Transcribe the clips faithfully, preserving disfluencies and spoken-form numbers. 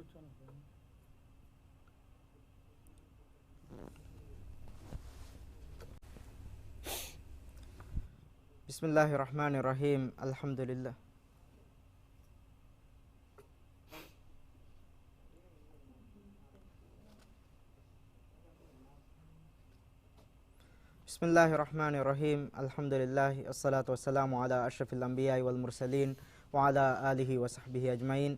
بسم الله الرحمن الرحيم. الحمد لله. بسم الله الرحمن الرحيم. الحمد لله، الصلاة والسلام على أشرف الأنبياء والمرسلين، وعلى آله وصحبه أجمعين.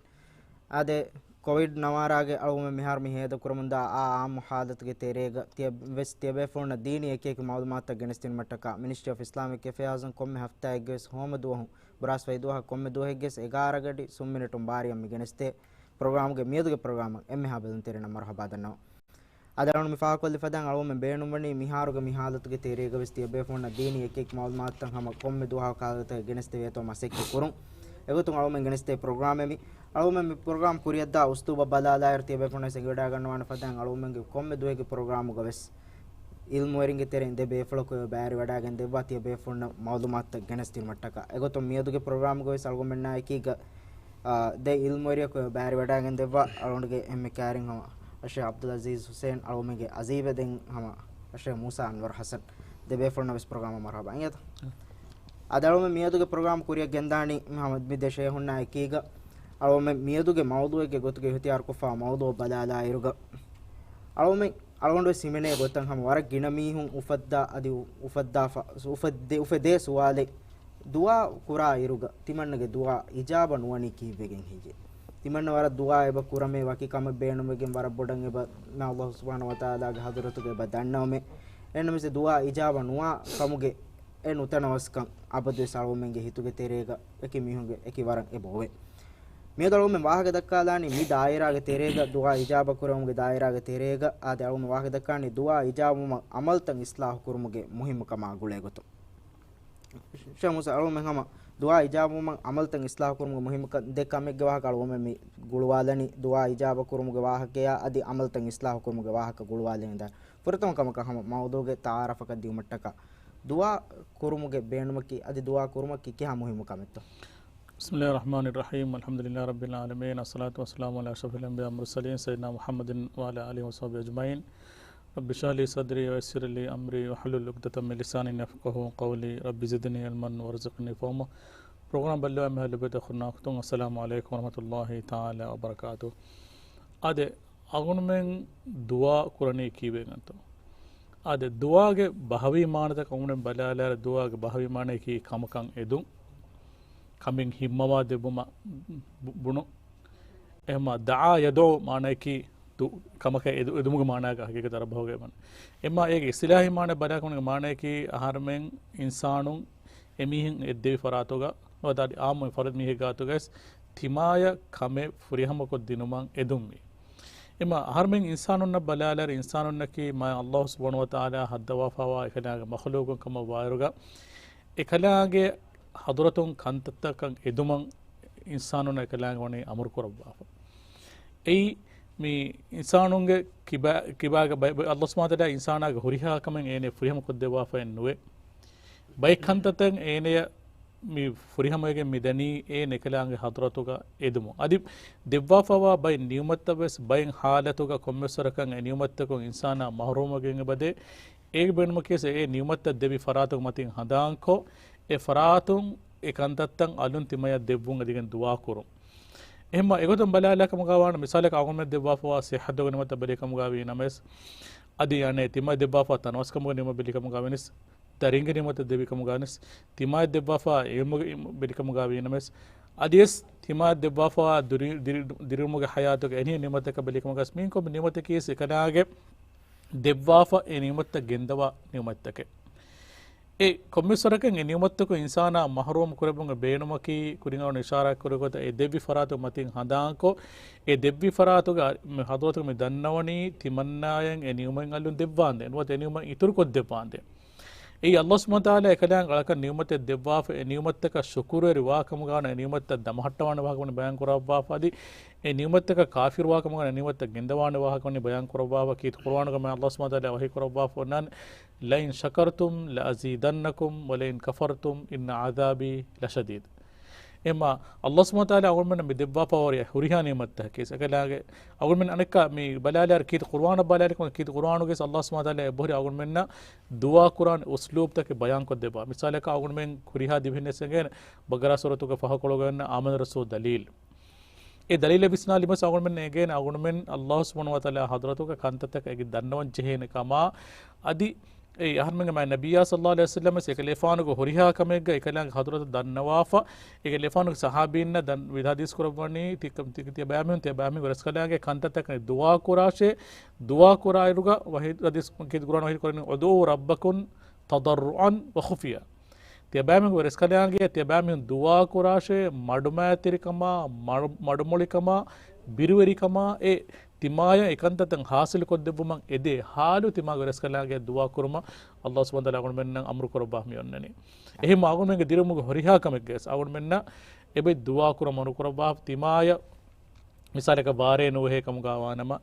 އާދެ، ކޮވިޑް ނަވާރާގެ އަޅުގަނޑުމެން މިހާރު މި ހޭދަކުރަމުންދާ އާ އާއްމު ހާލަތުގެ ތެރޭގަ ތިޔަ-، ވެސް ތިޔަބޭފުޅުންނަށް ދީނީ އެކި އެކި މައުލޫމާތުތައް ގެނެސްދިނުމަށްޓަކާ މިނިސްޓްރީ އޮފް އިސްލާމިކް އެފެއާޒުން ކޮންމެ ހަފްތާއެއްގެ ވެސް ހޯމަ ދުވަހު ބުރާސްފައި ދުވަހަށް ކޮންމެ ދުވަހެއްގެސް އެގާރަ ގަޑި ސުން މިނެޓުން ބާރަށް މި ގެނެސްދޭ ޕްރޮގްރާމުގެ މިއަދުގެ ޕްރޮގްރާމަށް އެންމެހާ ބެލުންތެރިންނަށް މަރުހަބާ ދަންނަވަން. އަދި އަޅުގަނޑު މި ފާހަގަކޮށްލި ފަދައިން އަޅުގަނޑުމެން ބޭނުންވަނީ މިހާރުގެ މި ހާލަތުގެ ތެރޭގަވެސް ތިޔަބޭފުޅުންނަށް ދީނީ އެކި އެކި މައުލޫމާތުތައް ހަމަ ކޮންމެ ދުވަހަކު ހާލަތަށް ގެނެސްދެވޭތޯ މަސައްކަތް ކުރުން. އެގޮތުން އަޅުގަނޑުމެން ގެނެސްދޭ ޕްރޮގްރާމެއް މި. އަޅުގަނޑުމެން މި ޕްރޮގްރާމް ކުރިއަށްދާ އުސްލޫބަށް ބަލާލާއިރު ތިޔަބޭފުޅުންނަށް އެނގިވަޑައިގަންނަވާނެ ފަދައިން އަޅުގަނޑުމެންގެ ކޮންމެ ދުވަހެއްގެ ޕްރޮގްރާމުގަވެސް އިލްމުވެރިންގެ ތެރެއިން ދެ ބޭފުޅަކު އެބަ ބައިވެރިވަޑައިގެން ދެއްވާ ތިޔަބޭފުޅުންނަށް މައުލޫމާތުތައް ގެނެސްދިނުމަށްޓަކާ. އެގޮތުން މިއަދުގެ ޕްރޮގްރާމުގަވެސް އަޅުގަނޑުމެންނާ އެކީގަ، އާ، ދެ އިލްމުވެރިޔަކު އެބަ ބައިވެރިވަޑައިގެން ދެއްވާ އަޅުގަނޑުގެ އެންމެ ކައިރިން ހަމަ އަށެ އަބްދުލް އަޒީޒް ހުސެން، އަޅުގަނޑުމެންގެ އަޒީޒް ބެދެން ހަމަ އަށެ މޫސާ އަންވަރު ހަސަން، ދެ ބޭފުޅުންނަށް ވެސް ޕްރޮގްރާމަށް މަރުހަބާ އިނގޭތަ؟ އަދި އަޅުގަނޑުމެން މިއަދުގެ ޕްރޮގްރާމް ކުރިއަށް ގެންދާނީ ހަމަ މި ދެ ޝޭހުންނާ އެކީގަ. އަޅުގަނޑުމެން މިއަދުގެ މައުޟޫއެއްގެ ގޮތުގައި އިހުތިޔާރުކޮށްފަ މައުޟޫއަށް ބަލާލާއިރުގަ، އަޅުގަނޑުމެން، އަޅުގަނޑުވެސް ހިމެނޭ ގޮތަށް ހަމަ ވަރަށް ގިނަ މީހުން އުފައްދާ، އަދި އު-، އުފައްދާފަ-، އުފައްދޭ، އުފެދޭ ސުވާލެއް، ދުޢާ ކުރާ އިރުގަ ތިމަންނަގެ ދުޢާ އިޖާބަ ނުވަނީ ކީއްވެގެން ހެއްޔޭ؟ ތިމަންނަ ވަރަށް ދުޢާ އެބަ ކުރަމޭ، ވަކި ކަމެއް ބޭނުމެގެން ވަރަށް ބޮޑަށް އެބަ މި ﷲ ސުބްޙާނަހޫ ވަތަޢާލާގެ ޙަޟްރަތުގަ އެބަ ދަންނަވަމޭ. އެހެންނަމަވެސް ދުޢާ އިޖާބަ ނުވާ ކަމުގެ އެ ނުތަނަވަސްކަން އަބަދުވެސް އަޅުގަނޑުމެންގެ ހިތުގެ ތެރޭގަ އެކި މީހުންގެ އެކި ވަރަށް އެބަ އޮވޭ. މިއަދު އަޅުގަނޑުމެން ވާހަކަ ދައްކާލާނީ މި ދާއިރާގެ ތެރޭގަ، ދުޢާ އިޖާބަ ކުރެވުމުގެ ދާއިރާގެ ތެރޭގަ، އާދެ، އަޅުގަނޑުމެން ވާހަކަ ދައްކާނީ ދުޢާ އިޖާބަވުމަށް ޢަމަލުތައް އިޞްލާޙު ކުރުމުގެ މުހިއްމުކަމާ ގުޅޭ ގޮތުން. ޝޭޚް މޫސާ، އަޅުގަނޑުމެން ހަމަ ދުޢާ އިޖާބަވުމަށް ޢަމަލުތައް އިޞްލާޙު ކުރުމުގެ މުހިއްމުކަން ދެ ކަމެއްގެ ވާހަކަ އަޅުގަނޑުމެން މި ގުޅުވާލަނީ، ދުޢާ އިޖާބަ ކުރުމުގެ ވާހަކަޔާ އަދި ޢަމަލުތައް އިޞްލާޙު ކުރުމުގެ ވާހަކަ ގުޅުވާލަނީ. ދާ ފުރަތަމަ ކަމަކަށް ހަމަ މައުޟޫގެ ތަޢާރަފަކަށް ދިއުމަށްޓަކާ، ދުޢާ ކުރުމުގެ ބޭނުމަކީ އަދި ދުޢާ ކުރުމަކީ ކިހާ މުހިއްމު ކަމެއްތޯ؟ بسم الله الرحمن الرحيم. الحمد لله رب العالمين. الصلاة والسلام على أشرف الأنبياء والمرسلين سيدنا محمد وعلى آله وصحبه أجمعين. رب اشرح لي صدري ويسر لي أمري واحلل عقدة من لساني يفقهوا قولي. رب زدني علما وارزقني فهما. ޕްރޮގްރާމް ބައްލަވާ މިހާރު ލިބޭ ދަޚުން ނާކުތުން. އައްސަލާމު ޢަލައިކުމް ވަރަޙްމަތުﷲ ތަޢާލާ ވަބަރަކާތު. އާދެ، އަޅުގަނޑުމެން ދުޢާ ކުރަނީ ކީއްވެގެންތޯ؟ އާދެ، ދުޢާގެ ބަހަވީ މާނަތަކަށް އަޅުގަނޑުމެން ބަލާލާއިރު، ދުޢާގެ ބަހަވީ މާނަޔަކީ ކަމަކަށް އެދުން، ކަމެއް ހިންމަވާ ދެއްވުމަށް ބު-، ބުނުން. އެހެންމާ ދަޢާ ޔަދްޢޫ މާނަޔަކީ ދު-، ކަމަކަށް އެދު-، އެދުމުގެ މާނައަކަށް ހަގީގަތަށް ޢަރަބި ބަހުގައި ވަނީ. އެހެންމާ އޭގެ އިޞްޠިލާޙީ މާނަ ބަލާކަމުގެ މާނަޔަކީ އަހަރުމެން އިންސާނުން އެމީހުން އެއްދެވި ފަރާތުގަ ނުވަތަ އާއްމު ފަރުދު މީހެއް ގާތުގައި ތިމާޔަށް ކަމެއް ފުރިހަމަކޮށްދިނުމަށް އެދުންވީ. އެމަ އަހަރުމެން އިންސާނުންނަށް ބަލާލާއިރު، އިންސާނުންނަކީ މާތް ﷲ ސުބްޙާނަހޫ ވަތަޢާލާ ހައްދަވާފަވާ އެކަލާނގެ މަޚްލޫޤުން ކަމަށް ވާއިރުގަ، އެކަލާނގެ ޙަޟްރަތުން ކަންތައްތަކަށް އެދުމަށް އިންސާނުންނަށް އެކަލާނގެ ވަނީ އަމުރު ކުރައްވާފަ. އެއީ މި އިންސާނުންގެ ކިބާ-، ކިބާގަ ބައި-، ބައި-، ﷲ ސުބްޙާނަހޫ ވަތަޢާލާ އިންސާނާގެ ހުރިހާ ކަމެއް އޭނަޔަށް ފުރިހަމަކޮށްދެއްވާފައެއް ނުވޭ. ބައެއް ކަންތައްތައް އޭނަޔަށް މި ފުރިހަމަވެގެން މިދަނީ އޭނަ އެކަލާނގެ ޙަޟްރަތުގަ އެދުމުން. އަދި ދެއްވާފަވާ ބައެއް ނިޢުމަތްތައް ވެސް ބައެއް ޙާލަތުގަ ކޮންމެސް ވަރަކަށް އެ ނިޢުމަތްތަކުން އިންސާނާ މަޙްރޫމްވެގެން އެބަދޭ. އޭގެ ބޭނުމަކީ އެ ނިޢުމަތްތައް ދެވި ފަރާތުގެ މަތިން ހަނދާންކޮށް، އެ ފަރާތުން އެ ކަންތައްތައް އަލުން ތިމަޔަށް ދެއްވުން އެދިގެން ދުޢާ ކުރުން. އެހެންމަ އެގޮތުން ބަލާލާ ކަމުގަ ވާނަމަ، މިސާލަކަށް އަޅުގަނޑުމެން ދެއްވާފަވާ ޞިއްޙަތުގެ ނިޢުމަތްތައް ބެލި ކަމުގަ ވީނަމަވެސް، އަދި އަނެއް ތިމަޔަށް ދެއްވާފަ ތަނަވަސްކަމުގެ ނިޢުމަތް ބެލި ކަމުގަ ވިޔަސް، ދަރިންގެ ނިޢުމަތްތައް ދެވި ކަމުގަ ވިޔަސް، ތިމަޔަށް ދެއްވާފަ ޢިލްމުގެ ބެލި ކަމުގަ ވީނަމަވެސް، އަދިވެސް ތިމަޔަށް ދެއްވާފަ ދިރި-، ދިރި-، ދިރިއުޅުމުގެ ޙަޔާތުގެ އެހެނިހެން ނިޢުމަތްތަކަށް ބެލި ކަމުގަ ވިޔަސް، މިއިން ކޮންމެ ނިޢުމަތަކީ އެކަލާނގެ ދެއްވާފަ އެ ނިޢުމަތްތައް ގެންދަވާ ނިޢުމަތްތަކެއް. އެ ކޮންމެސް ވަރަކަށް އެ ނިޢުމަތްތަކުން އިންސާނާ މަޙްރޫމް ކުރެއްވުމުގެ ބޭނުމަކީ، ކުރިން އަޅުގަނޑު އިޝާރާތް ކުރި ގޮތަށް އެ ދެއްވި ފަރާތުގެ މަތިން ހަނދާންކޮށް، އެ ދެއްވި ފަރާތުގެ މި ޙަޟްރަތުގަ މި ދަންނަވަނީ ތިމަންނާޔަށް އެ ނިޢުމަތް އަލުން ދެއްވާނދޭ، ނުވަތަ އެ ނިޢުމަތް އިތުރުކޮށްދެއްވާނދޭ. އެއީ ﷲ ސުބްޙާނަހޫ ވަތަޢާލާ އެކަލާނގެ އަޅަކަށް ނިޢުމަތެއް ދެއްވާފަ، އެ ނިޢުމަތްތަކަށް ޝުކުރުވެރިވާ ކަމުގަ ވަނީ އެ ނިޢުމަތްތައް ދަމަހައްޓަވާނެ ވާހަކަ ވަނީ ބަޔާން ކުރައްވާފަ، އަދި އެ ނިޢުމަތްތަކަށް ކާފިރުވާ ކަމުގަ ވަނީ އެ ނިޢުމަތްތައް ގެންދަވާނެ ވާހަކަ ވަނީ ބަޔާން ކުރައްވާފަ. ކީރިތި ޤުރުއާނުގަ މާތް ﷲ ސުބްޙާނަހޫ ވަތަޢާލާ ވަޙީ ކުރައްވާފަ އޮންނާނެ، لئن شكرتم لأزيدنكم ولئن كفرتم إن عذابي لشديد. އެމާ، އައްލާހު ސުބްޙާނަހު ވަތަޢާލާ އަޅުގަނޑުމެންނަށް މި ދެއްވާފައި ހުރިހާ ނިޢުމަތްތަކަކީ، އެކަލާނގެ އަޅުގަނޑުމެން އަނެއްކާ މި ބަލާލާ ކީރިތި ޤުރުއާނަށް ބަލާލިކުން ކީރިތި ޤުރުއާނުގެ އައްލާހު ސުބްޙާނަހު ވަތަޢާލާ އެބަހުރި އަޅުގަނޑުމެންނަށް ދުޢާ ކުރާނެ އުސްލޫބްތަކެއް ބަޔާންކޮށްދެއްވާ. މިސާލަކަށް އަޅުގަނޑުމެން ހުރިހާ ދިވެހިންވެސް އެނގޭނެ ބަޤަރާ ސޫރަތުގެ ފަހުކޮޅުގަ އިންނަ އާމަނަ ރަސޫލު ދަލީލް. އެ ދަލީލެއް ވިސްނާލީމަސް އަޅުގަނޑުމެން އެނގޭނެ އަޅުގަނޑުމެން އައްލާހު ސުބްޙާނަހު ވަތަޢާލާ ޙަޟްރަތުގަ ކަންތައްތަކަށް އެކި ދަންނަވަން ޖެހޭނެ ކަމާ، އަދި އެ އަހަރުމެންގެ މާތް ނަބިއްޔާ ޞައްލައްލާހު ޢަލައިހި ވަސައްލަމަ އެކަލޭފާނުގެ ހުރިހާ ކަމެއްގަ އެކަލާނގެ ޙަޟްރަތަށް ދަންނަވާފަ، އެކަލޭފާނުގެ ޞަޙާބީންނަށް ދަން ވިދާ ޙަދީޘް ކުރައްވަނީ، ތި-، ތި-، ތިޔަބައިމީހުން، ތިޔަބައިމީހުން ވެރިސްކަލާނގެ ކަންތައްތަކަށް ދުޢާ ކުރާށޭ، ދުޢާ ކުރާއިރުގަ ވަޙީ ޙަދީޘް ކީރިތި ޤުރުއާނުގަ ވަޙީ ކުރަނީ، "ادعوا ربكم تضرعا وخفية." ތިޔަބައިމީހުން ވެރިސްކަލާނގެ، ތިޔަބައިމީހުން ދުޢާ ކުރާށޭ، މަޑުމައިތިރިކަމާ، މަޑު-، މަޑުމޮޅިކަމާ، ބިރުވެރިކަމާ، އެ ތިމާޔަށް އެކަންތައްތައް ޙާޞިލު ކޮށްދެއްވުމަށް އެދޭ ޙާލު ތިމާގެ ވެރިސްކަލާނގެ ދުޢާ ކުރުމަށް އައްލާހު ސުބްޙާނަހު ވަތަޢާލާ އަޅުގަނޑުމެންނަށް އަމުރު ކުރައްވާ މި އޮންނަނީ. އެހެން އަޅުގަނޑުމެންގެ ދިރިއުޅުމުގެ ހުރިހާ ކަމެއްގަވެސް އަޅުގަނޑުމެންނަށް އެބައި ދުޢާ ކުރަން އަމުރު ކުރައްވާ ތިމާޔަށް މިސާލަކަށް ވާރޭ ނުވެހޭ ކަމުގާ ވާނަމަ،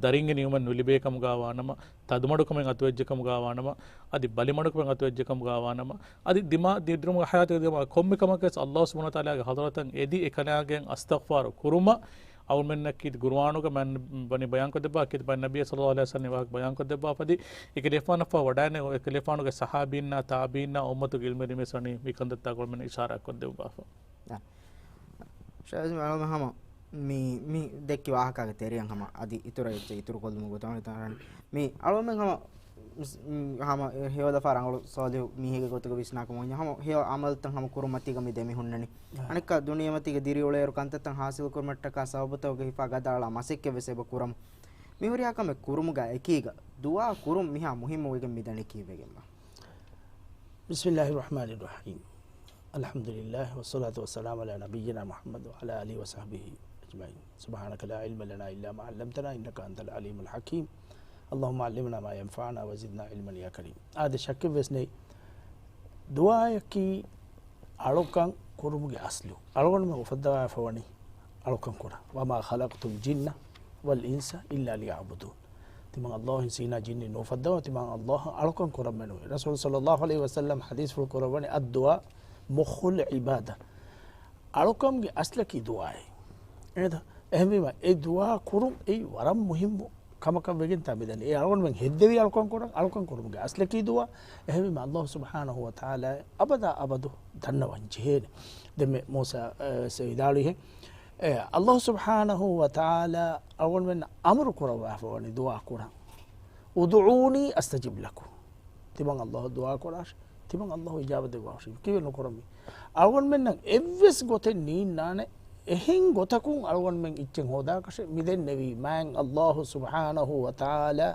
ދަރިންގެ ނިޢުމަތް ނުލިބޭ ކަމުގާ ވާނަމަ، ތަދުމަޑުކަމެއް އަތުވެއްޖެ ކަމުގާ ވާނަމަ، އަދި ބަލިމަޑުކަމެއް އަތުވެއްޖެ ކަމުގާ ވާނަމަ، އަދި ދިމާ-، ދިރިއުޅުމުގެ ޙަޔާތުގެ ދިމާ ކޮންމެ ކަމަކަށް ވެސް އައްލާހު ސުބްޙާނަހު ވަތަޢާލާގެ ޙަޟްރަތަށް އެދި އެކަލާނގެއަށް އަސްތަޣްފާރު ކުރުމަށް އަޅުގަނޑުމެންނަށް ކީރިތި ޤުރުއާނުގަ މާތް ވަނީ ބަޔާންކޮށްދެއްވާ، ކީރިތި މާތް ނަބިއްޔާ ޞައްލައްލާހު ޢަލައިހި ވަސައްލަމަ ވާހަކަ ބަޔާންކޮށްދެއްވާފަ އަދި އެކަލޭފާނަށްފަހު ވަޑައިގެން އެކަލޭފާނުގެ ޞަޙާބީންނާ ތާބިޢީންނާ އުއްމަތުގެ ޢިލްމުވެރިންވެސް ވަނީ މިކަންތައްތައް އަޅުގަނޑުމެންނަށް އިޝާރާތްކޮށްދެއްވާފަ. ޝައިޒު އަޅުގަނޑު ހަމަ މި، މި ދެއްކި ވާހަކާގެ ތެރެއިން ހަމަ އަދި އިތުރަށް އެއްޗެއް އިތުރުކޮށްލުމުގެ ގޮތުން މި އަޅުގަނޑުމެން ހަމަ، ހަމަ ހެޔޮ ދަފާ ރަނގަޅު ޞާލިޙު މީހެއްގެ ގޮތުގަ ވިސްނާކަމުން އޮންނަ ހަމަ ހެޔޮ ޢަމަލުތައް ހަމަ ކުރުމަތީގަ މި ދެމިހުންނަނީ. އަނެއްކާ ދުނިޔެމަތީގަ ދިރިއުޅޭއިރު ކަންތައްތައް ޙާޞިލުކުރުމަށްޓަކާ ސަބަބުތަކުގެ ހިފާ ގަދައަޅާ މަސައްކަތްވެސް އެބަ ކުރަމު. މި ހުރިހާ ކަމެއް ކުރުމުގަ އެކީގަ ދުޢާ ކުރުން މިހާ މުހިއްމުވެގެން މިދަނީ ކީއްވެގެންބާ؟ بسم الله الرحمن الرحيم. الحمد لله والصلاة والسلام على نبينا محمد وعلى آله وصحبه أجمعين. سبحانك لا علم لنا إلا ما علمتنا إنك أنت العليم الحكيم. اللهم علمنا ما ينفعنا وزدنا علما يا كريم. އާދެ، ޝައްކެއްވެސް ނެތް. ދުޢާއަކީ އަޅުކަން ކުރުމުގެ އަސްލު. އަޅުގަނޑުމެން އުފައްދަވާފަ ވަނީ އަޅުކަން ކުރަން. وما خلقت الجن والإنس إلا ليعبدون. ތިމަން އައްލާހު އިންސީނާ ޖިންނި ނުއުފައްދަވާ، ތިމަން އައްލާހަށް އަޅުކަން ކުރަން މެނުވޭ. ރަސޫލު ޞައްލައްލާހު ޢަލައިހި ވަސައްލަމް ޙަދީޘްފުޅު ކުރައްވަނީ، الدعاء مخ العبادة. އަޅުކަމުގެ އަސްލަކީ ދުޢާއޭ. އެހެންވީމަ، އެ ދުޢާ ކުރުން އެއީ ވަރަށް މުހިއްމު ކަމަކަށް ވެގެންތާ މިދަނީ. އެ އަޅުގަނޑުމެން ހެއްދެވީ އަޅުކަން ކުރަން، އަޅުކަން ކުރުމުގެ އަސްލަކީ ދުޢާ. އެހެންވީމަ، އައްލާހު ސުބްޙާނަހު ވަތަޢާލާ އަބަދާ އަބަދު ދަންނަވަން ޖެހޭނެ. ދެންމެ މޫސާ، އެ، ވިދާޅުވިހެން، އެ، އައްލާހު ސުބްޙާނަހު ވަތަޢާލާ އަޅުގަނޑުމެންނަށް އަމުރު ކުރައްވާފަ ވަނީ ދުޢާ ކުރަން. ادعوني أستجب لكم. ތިމަން އައްލާހަށް ދުޢާ ކުރާށި، ތިމަން އައްލާހު އިޖާބަ ދެއްވާށި. ކީއްވެ ނުކުރަން މީ؟ އަޅުގަނޑުމެންނަށް އެއްވެސް ގޮތެއް ނީންނާނެ، އެހެން ގޮތަކުން އަޅުގަނޑުމެން އެއްޗެއް ހޯދާކަށެއް މިދެންނެވީ. މާތް އައްލާހު ސުބްޙާނަހު ވަތަޢާލާ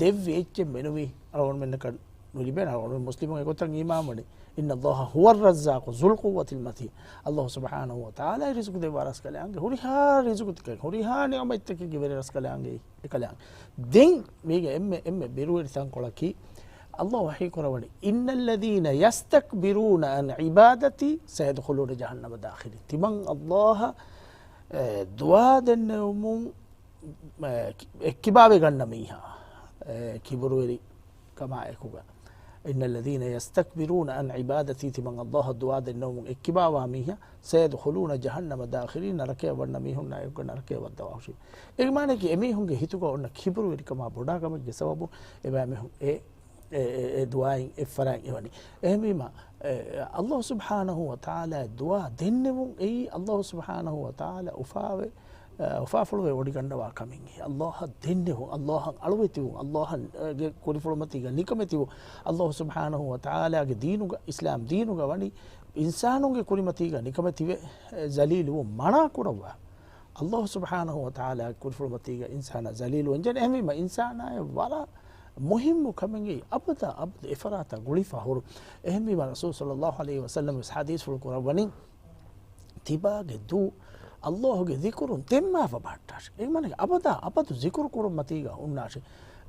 ދެއްވި އެއްޗެއް މެނުވީ އަޅުގަނޑުމެންނަކަށް ނުލިބޭނެ. އަޅުގަނޑުމެން މުސްލިމުން އެގޮތަށް އީމާންވަނީ. إن الله هو الرزاق ذو القوة المتين. އައްލާހު ސުބްޙާނަހު ވަތަޢާލާ ރިޒުޤު ދެއްވާ ރަސްކަލާނގެ، ހުރިހާ ރިޒުޤުތަކެއް، ހުރިހާ ނިޢުމަތްތަކެއްގެ ވެރި ރަސްކަލާނގެ އެކަލާނގެ. ދެން މީގެ އެންމެ، އެންމެ ބިރުވެރި ތަންކޮޅަކީ، އައްލާހު ވަޙީ ކުރައްވަނީ، إن الذين يستكبرون عن عبادتي سيدخلون جهنم داخرين. ތިމަން އައްލާހަށް، އެ، ދުޢާ ދެންނެވުމުން، އެ، އެއްކިބާވެ ގަންނަ މީހާ، އެ، ކިބުރުވެރި ކަމާ އެކުގަ. إن الذين يستكبرون عن عبادتي، ތިމަން އައްލާހަށް ދުޢާ ދެންނެވުމުން އެއްކިބާވާ މީހާ، سيدخلون جهنم داخرين، ނަރަކަޔަށް ވަންނަ މީހުންނާ އެކުގަ ނަރަކަޔަށް ވައްދަވާހުށީ. އޭގެ މާނައަކީ އެމީހުންގެ ހިތުގަ އޮންނަ ކިބުރުވެރިކަމާ ބޮޑާކަމެއްގެ ސަބަބުން އެބައިމީހުން އެ، އެ، އެ، އެ ދުޢާއިން އެއްފަރާތް އެވަނީ. އެހެންވީމަ، އެ، އައްލާހު ސުބްޙާނަހު ވަތަޢާލާ ދުޢާ ދެންނެވުން އެއީ އައްލާހު ސުބްޙާނަހު ވަތަޢާލާ އުފާވެ އެ، އުފާފުޅުވެ ވޮޑިގަންނަވާ ކަމެއް. އައްލާހަށް ދެންނެވުން، އައްލާހަށް އަޅުވެތިވުން، އައްލާހަށް، އެ، ގެ ކުރިފުޅުމަތީގަ ނިކަމެތިވުން، އައްލާހު ސުބްޙާނަހު ވަތަޢާލާގެ ދީނުގަ، އިސްލާމް ދީނުގަ ވަނީ އިންސާނުންގެ ކުރިމަތީގަ ނިކަމެތިވެ، އެ، ޒަލީލުވުން މަނާ ކުރައްވާ. އައްލާހު ސުބްޙާނަހު ވަތަޢާލާގެ ކުރިފުޅުމަތީގަ އިންސާނާ ޒަލީލުވަންޖެހޭނެ. އެހެންވީމަ އިންސާނާއަށް ވަރަށް މުހިއްމު ކަމެއްގައި އަބަދާ އަބަދު އެފަރާތާ ގުޅިފަ ހުރު. އެހެންވީމަ ރަސޫލު ޞައްލައްލާހު ޢަލައިހި ވަސައްލަމަ ވެސް ޙަދީޘްފުޅު ކުރައްވަނީ، ތިބާގެ ދޫ އައްލާހުގެ ޒިކުރުން ތެންމާފަ ބަހައްޓާށި. އެ މާނަ އަބަދާ އަބަދު ޒިކުރު ކުރުން މަތީގަ ހުންނާށި.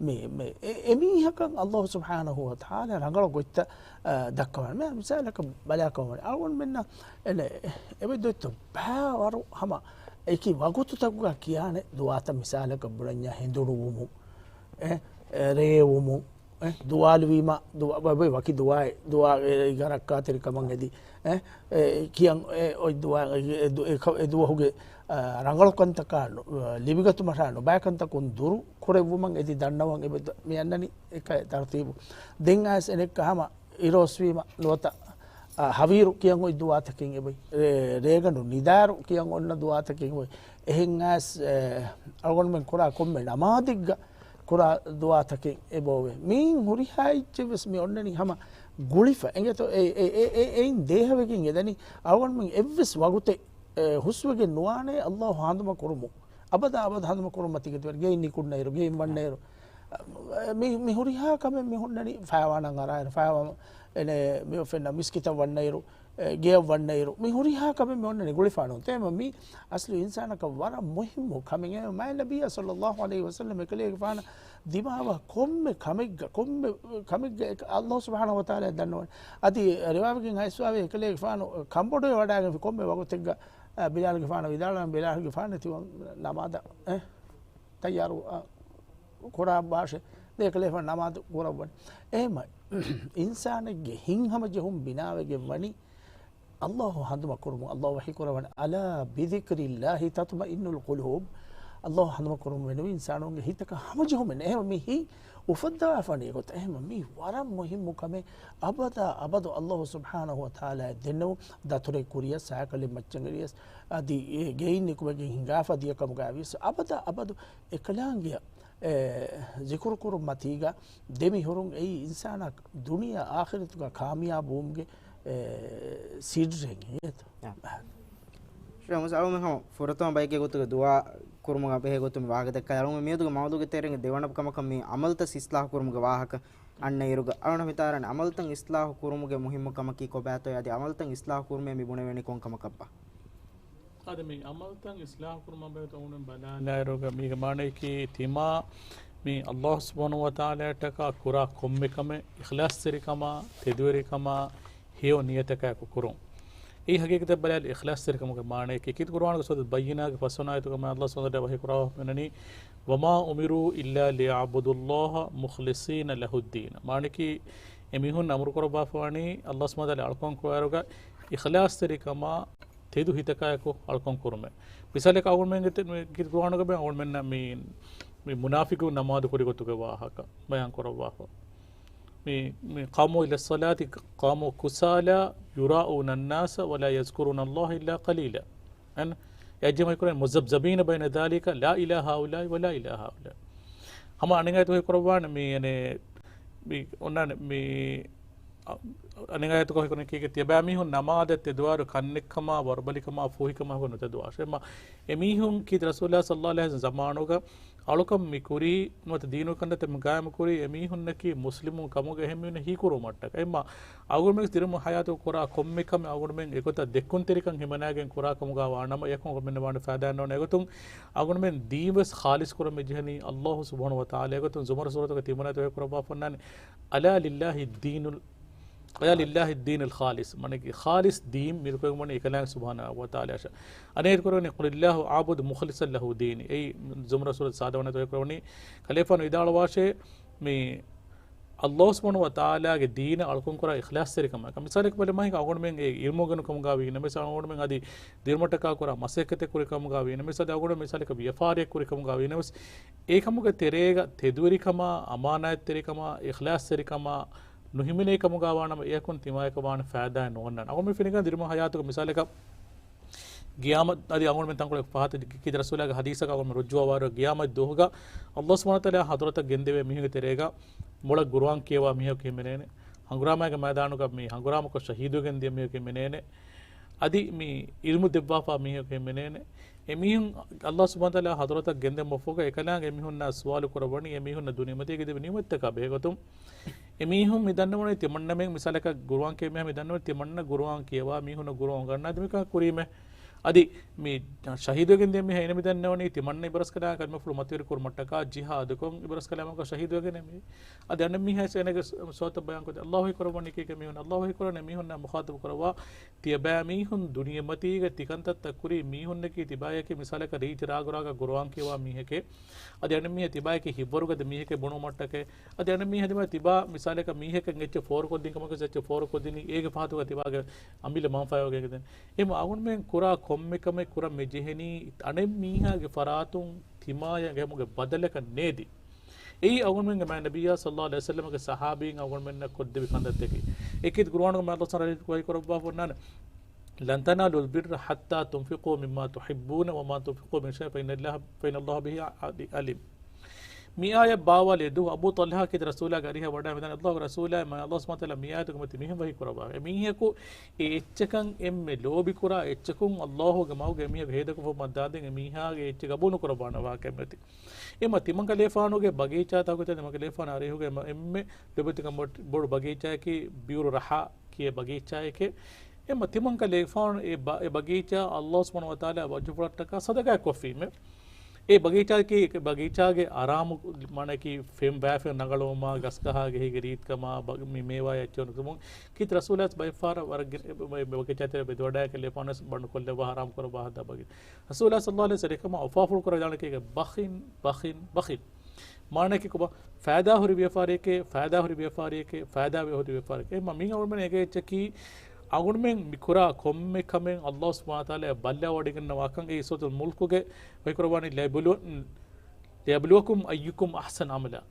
މި، މި، އެ، އެމީހަކަށް އައްލާހު ސުބްޙާނަހު ވަތަޢާލާ ރަނގަޅު ގޮތްތައް، އަ، ދައްކަވާނެ. މި މިސާލަކަށް ބަލާކަމަން އަޅުގަނޑުމެންނަށް އެނެ، އެބަ ދޮއްތޯ ބައިވަރު ހަމަ އެކި ވަގުތުތަކުގަ ކިޔާނެ ދުޢާތައް މިސާލަކަށް ބުނަންޏާ ހެނދުނުވުމުން، އެ، އެ، ރޭވުމުން، ދުވާލުވީމަ، ދުވާ، ވަ-، ވަ-، ވަކި ދުވާއެއް، ދުވާ އެ، އެ، ގަރައްކާތެރިކަމަށް އެދި، އެ، އެ، ކިޔަން އެ، އޮތް ދުވާ، އެ، އެ، ދު-، އެ، ކަ-، އެ ދުވަހުގެ، އަ، ރަނގަޅުކަންތަކާ ނު-، އަ، ލިބިގަތުމަށާ ނުބައިކަންތަކުން ދުރު ކުރެއްވުމަށް އެދި ދަންނަވަން އެބަ ދަ-، މި އަންނަނީ އެކަ ތަރުތީބު. ދެން އައިސް އެނެއްކަ ހަމަ އިރޯސްވީމަ ނުވަތަ، އަ، ހަވީރު ކިޔަން އޮތް ދުވާތަކެއް އެބައި. ރޭ-، ރޭގަނޑު ނިދާރު ކިޔަން އޮންނަ ދުވާތަކެއް އެބައި. އެހެން އައިސް، އެ، އަޅުގަނޑުމެން ކުރާ ކޮންމެ ނަމާދެއްގަ ކުރާ ދުވާތަކެއް އެބައޮވޭ. މީން ހުރިހާ އެއްޗެއް ވެސް މި އޮންނަނީ ހަމަ ގުޅިފަ. އެނގޭތޯ؟ އެ، އެ، އެ، އެ، އެއިން ދޭހަވެގެން އެދަނީ އަޅުގަނޑުމެން އެއްވެސް ވަގުތެއް، އެ، ހުސްވެގެން ނުވާނޭ އައްލާހު ހަނދުމަ ކުރުމުން. އަބަދާ އަބަދު ހަނދުމަ ކުރުމަށް ތިކެތިވެރި ގެއިން ނިކުންނައިރު، ގެއިން ވަންނައިރު، އެ، މި، މި ހުރިހާ ކަމެއް މި ހުންނަނީ ފަޔަވާނަށް އަރާއިރު، ފަޔަވާ-، އެނެ، މި އޮފެންނަށް މިސްކިތަށް ވަންނައިރު، އެ، ގެޔަށް ވަންނައިރު، މި ހުރިހާ ކަމެއް މި އޮންނަނީ ގުޅިފާނު. ތޭމަ މި އަސްލު އިންސާނަކަށް ވަރަށް މުހިއްމު ކަމެއް. އެ މާތް ނަބިއްޔާ ޞައްލައްލާހު ޢަލައިހި ވަސައްލަމް އެކަލޭގެފާނަށް ދިމާވާ ކޮންމެ ކަމެއްގަ، ކޮންމެ ކަމެއްގަ އެކ-، އައްލާހު ސުބްޙާނަހު ވަތަޢާލާ ދަންނަވަން. އަދި ރިވާވެގެން އައިސްވާވޭ އެކަލޭގެފާނު ކަނބޮޑުވެ ވަޑާގެންފި ކޮންމެ ވަގުތެއްގަ، އަ، ބިލާލްގެފާނަށް ވިދާޅުވަން، ބިލާލްގެފާނު ތިވަން ނަމާދަށް، އެ، ތައްޔާރު، އަ، ކުރާ ބާށެ، ދޭކަލޭފަ ނަމާދު ކުރައްވަން. އެހެމަ އިންސާނެއްގެ ހިތްހަމަޖެހުން ބިނާވެގެން ވަނީ އައްލާހު ހަނދުމަ ކުރުމުން. އައްލާހު ވަޙީ ކުރައްވަނީ، "ألا بذكر الله تطمئن القلوب." އައްލާހު ހަނދުމަ ކުރުމުން ވެނުވީ އިންސާނުންގެ ހިތަކަށް ހަމަޖެހުމެއް. އެހެމަ މި ހިތް އުފައްދަވާފަނީ ގޮތަށް. އެހެމަ މީ ވަރަށް މުހިއްމު ކަމެއް. އަބަދާ އަބަދު އައްލާހު ސުބްޙާނަހު ވަތަޢާލާ ދެންނެވު ދަތުރެއް ކުރިޔަސް، ސައިކަލެއް މައްޗަށް އެރިޔަސް، އަދި އެ ގެއިން ނިކުމެގެން ހިނގާފަ ދިޔަ ކަމުގައި ވިޔަސް، އަބަދާ އަބަދު އެކަލާނގެއަށް، އެ، ޒިކުރު ކުރުން މަތީގަ ދެމިހުރުން އެއީ އިންސާނާ ދުނިޔެ އާޚިރަތުގަ ކާމިޔާބުވުމުގެ، އެ، ސިއްރެއް އެއީތަ؟ ޝޭޚް މުސް، އަޅުގަނޑު ހަމަ ފުރަތަމަ ބައެއްގެ ގޮތުގަ ދުޢާ ކުރުމުގަ ބެހޭ ގޮތުން މި ވާހަކަ ދައްކާ. އަޅުގަނޑު މިއަދުގެ މައުޟޫގެ ތެރޭގަ ދެވަނަ ކަމަކަށް މި ޢަމަލުތައް އިޞްލާޙު ކުރުމުގެ ވާހަކަ އަންނަ އިރުގަ، އަޅުގަނޑު ހިތާރަން ޢަމަލުތައް އިޞްލާޙު ކުރުމުގެ މުހިއްމު ކަމަކީ ކޮބާތޯ؟ އަދި ޢަމަލުތައް އިޞްލާޙު ކުރުމޭ މި ބުނެވޭނީ ކޮން ކަމަކަށްބާ؟ އަދި މި ޢަމަލުތައް އިޞްލާޙު ކުރުމަށް ބެހޭ ތައުނެއް ބަލާލާއިރުގަ މީގެ މާނަޔަކީ ތިމާ މި އައްލާހު ސުބްޙާނަހު ވަތަޢާލާއަށްޓަކާ ކުރާ ކޮންމެ ކަމެއް އިޚްލާޞްތެރިކަމާ، ތެދުވެރިކަމާ، ހެޔޮ ނިޔަތަކާއެކު ކުރުން. އެއީ ހަގީގަތަށް ބަލާލި އިޚްލާޞްތެރިކަމުގެ މާނަޔަކީ. ކީރިތި ޤުރުއާނުގެ ސޫރަތުލް ބައްޔިނާގެ ފަސްވަނަ އާޔަތުގަ މާތް އައްލާހު ސުބްޙާނަހު ވަތަޢާލާ ވަޙީ ކުރައްވާފަ މިއޮންނަނީ، "وما أمروا إلا ليعبدوا الله مخلصين له الدين." މާނަޔަކީ އެމީހުން އަމުރު ކުރައްވާފަވަނީ އައްލާހު ސުބްޙާނަހު ވަތަޢާލާ އަޅުކަން ކުރާއިރުގަ އިޚްލާޞްތެރިކަމާ ތެދު ހިތަކާއެކު އަޅުކަން ކުރުމެއް. މިސާލަކަށް އަޅުގަނޑުމެންގެ ތެ-، މި ކީރިތި ޤުރުއާނުގަ ބޭ އަޅުގަނޑުމެންނަށް މި، މި މުނާފިޤުން ނަމާދު ކުރި ގޮތުގެ ވާހަކަ ބަޔާން ކުރައްވާފަ. މި، މި "قاموا إلى الصلاة قاموا كسالى يراءون الناس ولا يذكرون الله إلا قليلا." އެން، އެއްޖެމަ ކުރެން "مذبذبين بين ذلك لا إلى هؤلاء ولا إلى هؤلاء." ހަމަ އަނެއް އާޔަތު ވަޙީ ކުރައްވާނެ މި، އެނެ، މި އޮންނާނެ މި، އަ-، އަނެއް އާޔަތުގަ ވަޙީ ކުރަނީ ކީކޭ ތިޔަބައިމީހުން ނަމާދަށް ތެދުވާއިރު ކަންނެއްކަމާ، ވަރުބަލިކަމާ، ފޫހިކަމާ ނުތެދުވާށޭ. އެމަ، އެމީހުން ކީރިތި ރަސޫލާ ޞައްލައްލާހު ޢަލައިހި ވަސައްލަމް ޒަމާނުގަ އަޅުކަން މި ކުރީ ނުވަތަ ދީނުގެ ކަންތައްތައް މި ގާއިމު ކުރީ އެމީހުންނަކީ މުސްލިމުން ކަމުގަ އެހެން މީހުންނަށް ހީކުރުވުމަށްޓަކައި. އެމަ އަޅުގަނޑުމެން ދިރިއުޅުމު ޙަޔާތު ކުރާ ކޮންމެ ކަމެއް އަޅުގަނޑުމެން އެގޮތަށް ދެއްކުންތެރިކަން ހިމަނާގެން ކުރާ ކަމުގަ ވާނަމަ، އެކަމަކު އަޅުގަނޑުމެންނަށް ވާނެ ފައިދާއެއް ނޯންނާ. އެގޮތުން އަޅުގަނޑުމެން ދީން ވެސް ޚާލިޞް ކުރަން މި ޖެހެނީ އައްލާހު ސުބްޙާނަހު ވަތަޢާލާ. އެގޮތުން ޒުމަރު ސޫރަތުގަ ތިންވަނަ އާޔަތު ވަޙީ ކުރައްވާފަ އޮންނާނެ، "ألا لله الدين ال-، ألا لله الدين الخالص." މާނައަކީ ޚާލިޞް ދީން މިލުކުވެގެން ވަނީ އެކަލާނގެ ސުބްޙާނަހު ވަތަޢާލާއަށް. އަނެއް އާޔަތު ކުރެވެނީ، "قل الله أعبد مخلصا له ديني." އެއީ ޒުމަރު ސޫރަތު ސާދަ ވަނަ އާޔަތު ވަޙީ ކުރެވެނީ. ކަލޭފާނު ވިދާޅުވާށޭ، މި އައްލާހު ސުބްޙާނަހު ވަތަޢާލާގެ ދީނަށް އަޅުކަން ކުރާ އިޚްލާޞްތެރިކަމާ. މިސާލަކަށް ބަލަމާ ހިނގާ އަޅުގަނޑުމެން އެ ޢިލްމު އުނގެނު ކަމުގަ ވީނަމަވެސް، އަޅުގަނޑުމެން އަދި ދިރުމަށްޓަކާ ކުރާ މަސައްކަތެއް ކުރި ކަމުގަ ވީނަމަވެސް، އަދި އަޅުގަނޑު މިސާލަކަށް ވިޔަފާރިއެއް ކުރި ކަމުގަ ވީނަމަވެސް، އެ ކަމުގެ ތެރޭގަ ތެދުވެރިކަމާ، އަމާނާތްތެރިކަމާ، އިޚްލާޞްތެރިކަމާ ނުހިމެނޭ ކަމުގަ ވާނަމަ، އެއަކުން ތިމާޔަކަށް ވާނެ ފައިދާއެއް ނޯންނާނެ. އަޅުގަނޑު މި ފެނިގަން ދިރުމަށް ޙަޔާތުގަ މިސާލަކަށް ގިޔާމަތް އަދި އަޅުގަނޑުމެން ތަންކޮޅެއް ފަހަތަށް ކީރިތި ރަސޫލާގެ ޙަދީޘަކަށް އަޅުގަނޑު ރުޖޫޢަވާއިރު، ގިޔާމަތް ދުވަހުގަ އައްލާހު ސުބްޙާނަހު ވަތަޢާލާ ޙަޟްރަތަށް ގެންދެވޭ މީހުންގެ ތެރޭގަ މޮޅަށް ޤުރުއާން ކިޔަވާ މީހަކު ހިމެނޭނެ. ހަނގުރާމައިގެ މައިދާނުގަ މި ހަނގުރާމަކޮށް ޝަހީދުވެގެން ދިޔަ މީހަކު ހިމެނޭނެ. އަދި މި ޢިލްމު ދެއްވާފާ މީހަކު ހިމެނޭނެ. އެމީހުން އައްލާހު ސުބްޙާނަހު ވަތަޢާލާ ޙަޟްރަތަށް ގެންދެވުމަށްފަހުގަ އެކަލާނގެ އެމީހުންނާ ސުވާލު ކުރައްވަނީ، އެމީހުންނަށް ދުނިޔެމަތީގަ ދެވި ނިޢުމަތްތަކާ ބެހޭގޮތުން. އެމީހުން މި ދަންނަވަނީ ތިމަންނަމެން، މިސާލަކަށް ޤުރުއާން ކިޔޭ މީހާ މި ދަންނަވަނީ ތިމަންނަ ޤުރުއާން ކިޔަވާ މީހުންނަށް ޤުރުއާން އުނގަންނާ ދެމިކަން ކުރީމޭ. އަދި މި ޝަހީދުވެގެން ދިޔަ މީހާ އޭނަ މި ދަންނަވަނީ ތިމަންނަ އިބަރަސްކަލާ ކަލިމަފުޅު މަތިވެރި ކުރުމަށްޓަކާ ޖިހާދުކޮށް އިބަރަސްކަލާމަކަށް ޝަހީދުވެގެން މި. އަދި އަނެއް މީހާ އޭނަގެ ސޯތަށް ބަޔާންކޮށްދޭ އައްލާހު ހީކުރައްވަނީ ކީކޭ މީހުން އައްލާހު ހީކުރައްވަނީ މީހުންނާ މުޚާތަބު ކުރައްވާ ތިޔަބައިމީހުން ދުނިޔެމަތީގަ ތިކަންތައްތައް ކުރީ މީހުންނަކީ ތިބާޔަކީ މިސާލަކަށް ރީތި ރާގުރާގަ ގުރުއާން ކިޔަވާ މީހެކޭ. އަދި އަނެއް މީހާ ތިބާޔަކީ ހިތްވަރުގަދަ މީހެކޭ ބުނުމަށްޓަކައި. އަދި އަނެއް މީހާ ތިބާ ތިބާ މިސާލަކަށް މީހެކަށް އެއްޗެއް ފޯރުކޮށްދިން ކަމަކަށް އެއްޗެއް ފޯރުކޮށްދިނީ އޭގެ ފަހަތުގަ ތިބާގެ އަމިއްލަ މަންފާއާ ވެގެން. އެހެން އަޅުގަނޑުމެން ކުރާ ކޮންމެ ކަމެއް ކުރަން މި ޖެހެނީ އަނެއް މީހާގެ ފަރާތުން ތިމާޔަށް ގެމުގެ ބަދަލަކަށް ނޭދި. އެއީ އަޅުގަނޑުމެންގެ މާތް ނަބިއްޔާ ޞައްލައްލާހު ޢަލައިހި ވަސައްލަމަގެ ޞަޙާބީން އަޅުގަނޑުމެންނަށް ކޮށްދެއްވި ކަންތައްތަކެއް. އެކީ ގުރުއާނުގެ މާތް ﷲ ސުބްޙާނަހޫ ވަތަޢާލާ ވަޙީ ކުރައްވާފަ އޮންނާނެ. لن تنالوا البر حتى تنفقوا مما تحبون وما تنفقوا من شيء فإن الله، فإن الله به عليم. މި އާޔަތް ބާވާލި ދުވަހު އަބޫ ޠަލްޙާ ކީރިތި ރަސޫލާގެ އަރިހަށް ވަޑައި މިދަނީ ﷲ ގެ ރަސޫލާ، މާތް ﷲ ސުބްޙާނަހޫ ވަތަޢާލާ މި އާޔަތުގެ މަތިން މިހެން ވަޙީ ކުރައްވާ. އެ މީހަކު އެ އެއްޗަކަށް އެންމެ ލޯބިކުރާ އެއްޗަކުން ﷲ ގެ މަގުގަ އެ މީހަކު ހޭދަކޮށްފަ މައްދާދިން އެ މީހާގެ އެއްޗެއް ގަބޫލު ނުކުރައްވާނެ ވާހަކައެއް މިއޮތީ. އެމަ ތިމަންކަލޭފާނުގެ ބަގީޗާ ތަކުތަ ތިމަންކަލޭފާނު އަރިހުގެ އެމަ އެންމެ ލޯބިވެތިކަން ބޮޑު ބަގީޗާއަކީ ބިއުރު ރަޙާ ކިޔޭ ބަގީޗާއެކޭ. އެމަ ތިމަންކަލޭފާނު އެ ބަ-، އެ ބަގީޗާ ﷲ ސުބްޙާނަހޫ ވަތަޢާލާ ވަޖްހުފުޅަށްޓަކާ ޞަދަޤާތް ކޮށްފީމެ. އެ ބަގީޗާއަކީ، އެ ބަގީޗާގެ އަރާމު މާނައަކީ ފެން ބާފެން ރަނގަޅުވުމާ، ގަސްގަހާގެ ހިގެ ރީތިކަމާ، ބަ-، މި މޭވާ އެއްޗެއް ނުކުމުން ކީރިތި ރަސޫލާ ބައެއްފަހަރަށް ވަރަށް ގިނަ ބަ-، ބަ-، ބަގީޗާތެރޭ ބެދުވަޑައި ކަލޭފާނު ވެސް ބަން ކޮށްލައްވާ ހަރާމް ކުރައްވާ ހައްދާ ބަގީ. ރަސޫލާ ޞައްލައްލާހު ޢަލައިހި ވަސައްލަމަ އުފާފުޅު ކުރައްވާ ވަނީ ކީކޭ؟ ބަޚިން، ބަޚިން، ބަޚިން. މާނައަކީ ކޮބާ؟ ފައިދާ ހުރި ވިޔަފާރިއެކޭ، ފައިދާ ހުރި ވިޔަފާރިއެކޭ، ފައިދާ ހުރި ވިޔަފާރިއެކޭ. އެމަ މީ އަޅުގަނޑުމެން އެނގޭ އެއްޗަކީ އަޅުގަނޑުމެން މި ކުރާ ކޮންމެ ކަމެއް ﷲ ސުބްޙާނަހޫ ވަތަޢާލާ ބައްލަވަޑައިގަންނަވާކަން. އެއީ ސޫރަތުލް މުލްކުގެ ވަޙީ ކުރައްވާނީ ليبلو-، ليبلوكم أيكم أحسن عملا.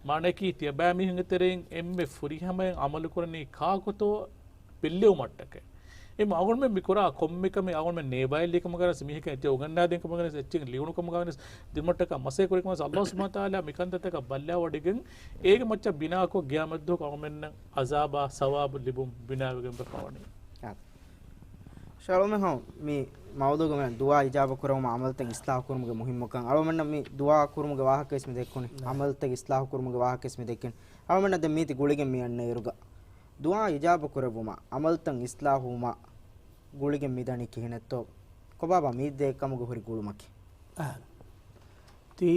މާނައަކީ ތިޔަބައިމީހުންގެ ތެރެއިން އެންމެ ފުރިހަމައިން ޢަމަލުކުރަނީ ކާކުތޯ ބެއްލެވުމަށްޓަކައި. އެމަ އަޅުގަނޑުމެން މި ކުރާ ކޮންމެ ކަމެއް އަޅުގަނޑުމެން ނޭވާއެއް ލިޔެކަމަކަށް ވެސް، މީހަކަށް އެއްޗެއް އުނގަންނާދިން ކަމަކަށް ވެސް، އެއްޗެއް ލިޔުނު ކަމަކަށް ވެސް، ދިނުމަށްޓަކާ މަސައްކަތް ކުރި ކަމަށް ވެސް ﷲ ސުބްޙާނަހޫ ވަތަޢާލާ މި ކަންތައްތަކަށް ބައްލަވަޑައިގެން އޭގެ މައްޗަށް ބިނާކޮށް ޤިޔާމަތްދުވަހު އަޅުގަނޑުމެންނަށް ޢަޛާބާ ޘަވާބު ލިބުން ބިނާވެގެން ވެފަވަނީ. އާ. ޝައުމެހޯ، މި މައުޟޫގަ މި ދުޢާ އިޖާބަ ކުރެވުމާ ޢަމަލުތައް އިޞްލާޙު ކުރުމުގެ މުހިއްމުކަން. އަޅުގަނޑަށް މި ދުޢާ ކުރުމުގެ ވާހަކަ ވެސް މި ދެއްކުނީ. ނާ. ޢަމަލުތައް އިޞްލާޙު ކުރުމުގެ ވާހަކަ ވެސް މި ދެއްކުނީ. އަޅުގަނޑަށް ދެން މީތި ގުޅިގެން މި އަންނައިރުގަ ދުޢާ އިޖާބަ ކުރެއްވުމާ، ޢަމަލުތައް އިޞްލާޙުވުމާ ގުޅިގެން މި ދަނީ ކިހިނެއްތޯ؟ ކޮބާބާ މި ދެ ކަމުގަ ހުރި ގުޅުމަކީ؟ އާނ. ތީ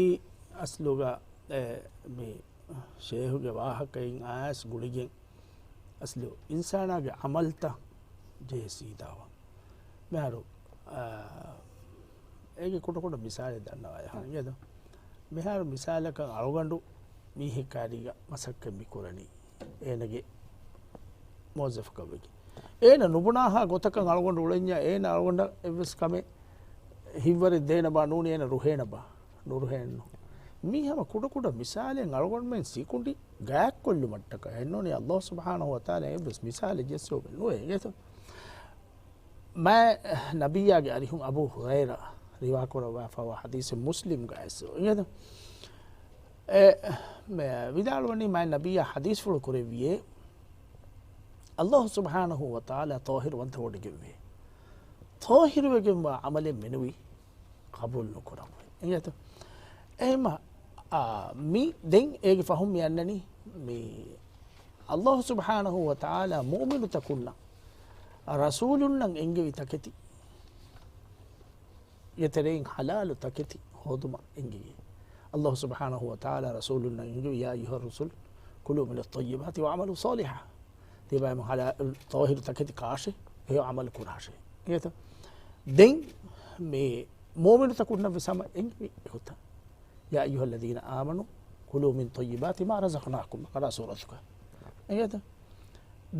އަސްލުގަ، އެ، މި ޝޭހުގެ ވާހަކައިން އައިސް ގުޅިގެން އަސްލު އިންސާނާގެ ޢަމަލްތައް ޖެހޭ ސީދާވާން. މިހާރު، އާ، އޭގެ ކުޑަކުޑަ މިސާލެއް ދަންނަވާލަ ހަނގޭދޯ. މިހާރު މިސާލަކަށް އަޅުގަނޑު މީހެއް ކާރީގަ މަސައްކަތް މި ކުރަނީ އޭނަގެ މުވައްޒަފުކަމެއްގެ. އޭނަ ނުބުނާހާ ގޮތަކަށް އަޅުގަނޑު އުޅެންޏާ އޭނަ އަޅުގަނޑަށް އެއްވެސް ކަމެއް ހިތްވަރެއް ދޭނަބާ ނޫނީ އޭނަ ރުހޭނަބާ؟ ނުރުހޭނު. މީ ހަމަ ކުޑަކުޑަ މިސާލެއް އަޅުގަނޑުމެން ސިކުނޑި ގާތްކޮށްލުމަށްޓަކައި އެއްނޫނީ ﷲ ސުބްޙާނަހޫ ވަތަޢާލާ އެއްވެސް މިސާލެއް ޖެއްސެވުމެއް ނުވޭ އިނގޭތޯ. މާތް ނަބިއްޔާގެ އަރިހުން އަބޫ ހުރައިރާ ރިވާ ކުރައްވާފައިވާ ޙަދީޘެއް މުސްލިމްގަ އައިސް އިނގޭތޯ. އެ، މެ، ވިދާޅުވަނީ މާތް ނަބިއްޔާ ޙަދީޘްފުޅު ކުރެއްވިއޭ، ﷲ ސުބްޙާނަހޫ ވަތަޢާލާ ޠާހިރުވަންތަވޮޑިގެންވޭ. ޠާހިރުވެގެންވާ ޢަމަލެއް މެނުވީ ޤަބޫލު ނުކުރަންވޭ. އިނގޭތޯ؟ އެހެމަ، އާ، މި ދެން އޭގެ ފަހުން މި އަންނަނީ މި ﷲ ސުބްޙާނަހޫ ވަތަޢާލާ މުއުމިނުތަކުންނަށް ރަސޫލުންނަށް އެންގެވި ތަކެތި ގެ ތެރެއިން ޙަލާލު ތަކެތި ހޯދުމަށް އެންގެވި. ﷲ ސުބްޙާނަހޫ ވަތަޢާލާ ރަސޫލުންނަށް އެންގެވި، يا أيها الرسل كلوا من الطيبات واعملوا صالحا. ތިބާމު ޙަލާ-، ޠާހިރު ތަކެތި ކާށޭ، ހެޔޮ ޢަމަލު ކުރާށޭ. އިނގޭތަ؟ ދެން މި މުއުމިނުތަކުންނަށް ވެސް ހަމަ އެންގެވި އެގޮތަށް. يا أيها الذين آمنوا كلوا من طيبات ما رزقناكم، ކަރާ ސޫރަތުގަ. އިނގޭތަ؟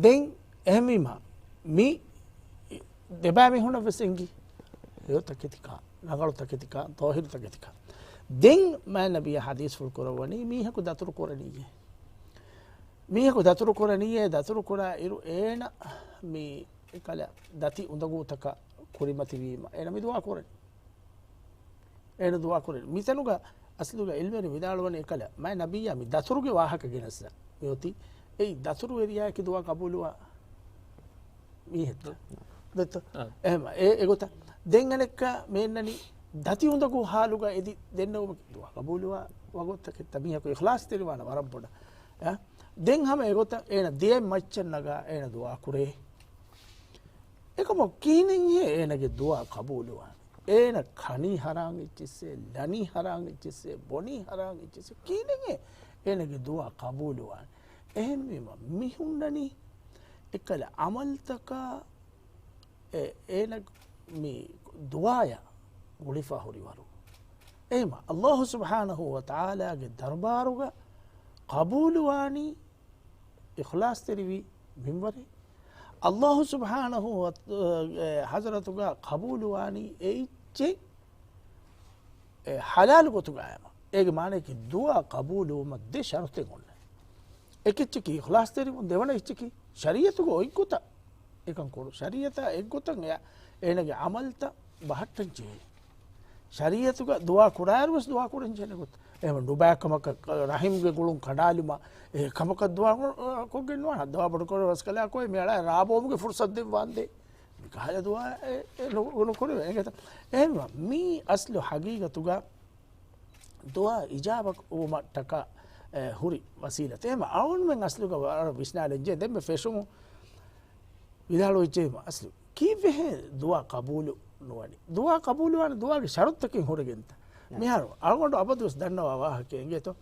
ދެން އެހެންވީމަ، މި ދެބައިމީހުނަށް ވެސް އެނގި ހެޔޮ ތަކެތިކާ، ރަނގަޅު ތަކެތިކާ، ޠާހިރު ތަކެތިކާ. ދެން މާތް ނަބިއްޔާ ޙަދީޘްފުޅު ކުރައްވަނީ މީހަކު ދަތުރު ކުރަނީއޭ. މީހަކު ދަތުރު ކުރަނީއޭ، ދަތުރު ކުރާ އިރު އޭނަ މި އެކަލަ ދަތި އުނދަގޫތަކަށް ކުރިމަތިވީމަ އޭނަ މި ދުޢާ ކުރަނީ. އޭނަ ދުޢާ ކުރަނީ. މިތަނުގަ އަސްލުގަ ޢިލްމުވެރިން ވިދާޅުވަނީ އެކަލަ މާތް ނަބިއްޔާ މި ދަތުރުގެ ވާހަކަ ގެނެސްލާ މިއޮތީ އެއީ ދަތުރުވެރިޔާއެކޭ ދުޢާ ޤަބޫލުވާ މީހެއްތަ؟ ދެއްތަ؟ އާ. އެހެމަ، އެ، އެގޮތަށް. ދެން އަނެއްކާ މި އަންނަނީ ދަތި އުނދަގޫ ޙާލުގަ އެދި ދެންނެވުމަކީ ދުޢާ ޤަބޫލުވާ ވަގުތުތަކެއްތަ؟ މީހަކު އިޚްލާޞްތެރިވާނެ ވަރަށް ބޮޑަށް. އާ؟ ދެން ހަމަ އެގޮތަށް އޭނަ ދިޔައިން މައްޗަށް ނަގާ އޭނަ ދުޢާ ކުރޭ. އެކަމަކު ކިހިނެއްހޭ އޭނަގެ ދުޢާ ޤަބޫލުވާނީ؟ އޭނަ ކަނީ ޙަރާމް އެއްޗިއްސޭ، ލަނީ ޙަރާމް އެއްޗިއްސޭ، ބޮނީ ޙަރާމް އެއްޗިއްސޭ، ކިހިނެއްހޭ އޭނަގެ ދުޢާ ޤަބޫލުވާނީ؟ އެހެންވީމަ މި ހުންނަނީ އެކަލަ ޢަމަލުތަކާ އެ، އޭނަ މި ދުޢާޔަށް ގުޅިފަ ހުރިވަރު. އެހެމަ، ﷲ ސުބްޙާނަހޫ ވަތަޢާލާގެ ދަރުބާރުގަ ޤަބޫލުވާނީ އިޚްލާޞްތެރިވި މިންވަރެއް. ﷲ ސުބްޙާނަހޫ ވަ، އެ، ޙަޟްރަތުގަ ޤަބޫލުވާނީ އެ އެއްޗެއް އެ، ޙަލާލު ގޮތުގައިމަ. އޭގެ މާނަޔަކީ ދުޢާ ޤަބޫލުވުމަށް ދެ ޝަރުޠެއް އޮންނަ. އެކެއްޗަކީ އިޚްލާޞްތެރިވުން، ދެވަނަ އެއްޗަކީ ޝަރީޢަތުގަ އޮތްގޮތަށް އެކަން ކުރު. ޝަރީޢަތާ އެއްގޮތަށް އެ، އޭނަގެ ޢަމަލުތައް ބަހައްޓަން ޖެހޭ. ޝަރީޢަތުގަ ދުޢާ ކުރާއިރު ވެސް ދުޢާ ކުރަން ޖެހޭނެ ގޮތަށް. އެހެން ނުބައި ކަމަކަށް، ރަޙިމްގެ ގުޅުން ކަނޑާލުމަށް އެ ކަމަކަށް ދުޢާ ކޮ، ކޮށްގެން ނުވާނެ. ދުޢާ ބޮޑުކޮށް ރަސްކަލާކޮ މިއަޅާ ރާ ބޯމުގެ ފުރުޞަތު ދެއްވާނދޭ. މިކަހަލަ ދުޢާ އެ، އެ ނު، ނުކުރެވޭ. އެނގޭތަ؟ އެހެންވީމަ މީ އަސްލު ޙަޤީޤަތުގަ ދުޢާ އިޖާބަ ވުމަށްޓަކާ، އެ، ހުރި ވަސީލަތެއް. އެހެންވީމަ އަޅުގަނޑުމެން އަސްލުގަ ވަރަށް ވިސްނާލަން ޖެހޭ. ދެންމެ ފެށުމުން ވިދާޅުވެއްޖެ އަސްލު ކީއްވެހޭ ދުޢާ ޤަބޫލު ނުވަނީ؟ ދުޢާ ޤަބޫލުވާނެ ދުޢާގެ ޝަރުޠުތަކެއް ހުރެގެންތަ؟ ނަ. މިހާރު އަޅުގަނޑު އަބަދުވެސް ދަންނަވާ ވާހަކައެއް އިނގޭތޯ.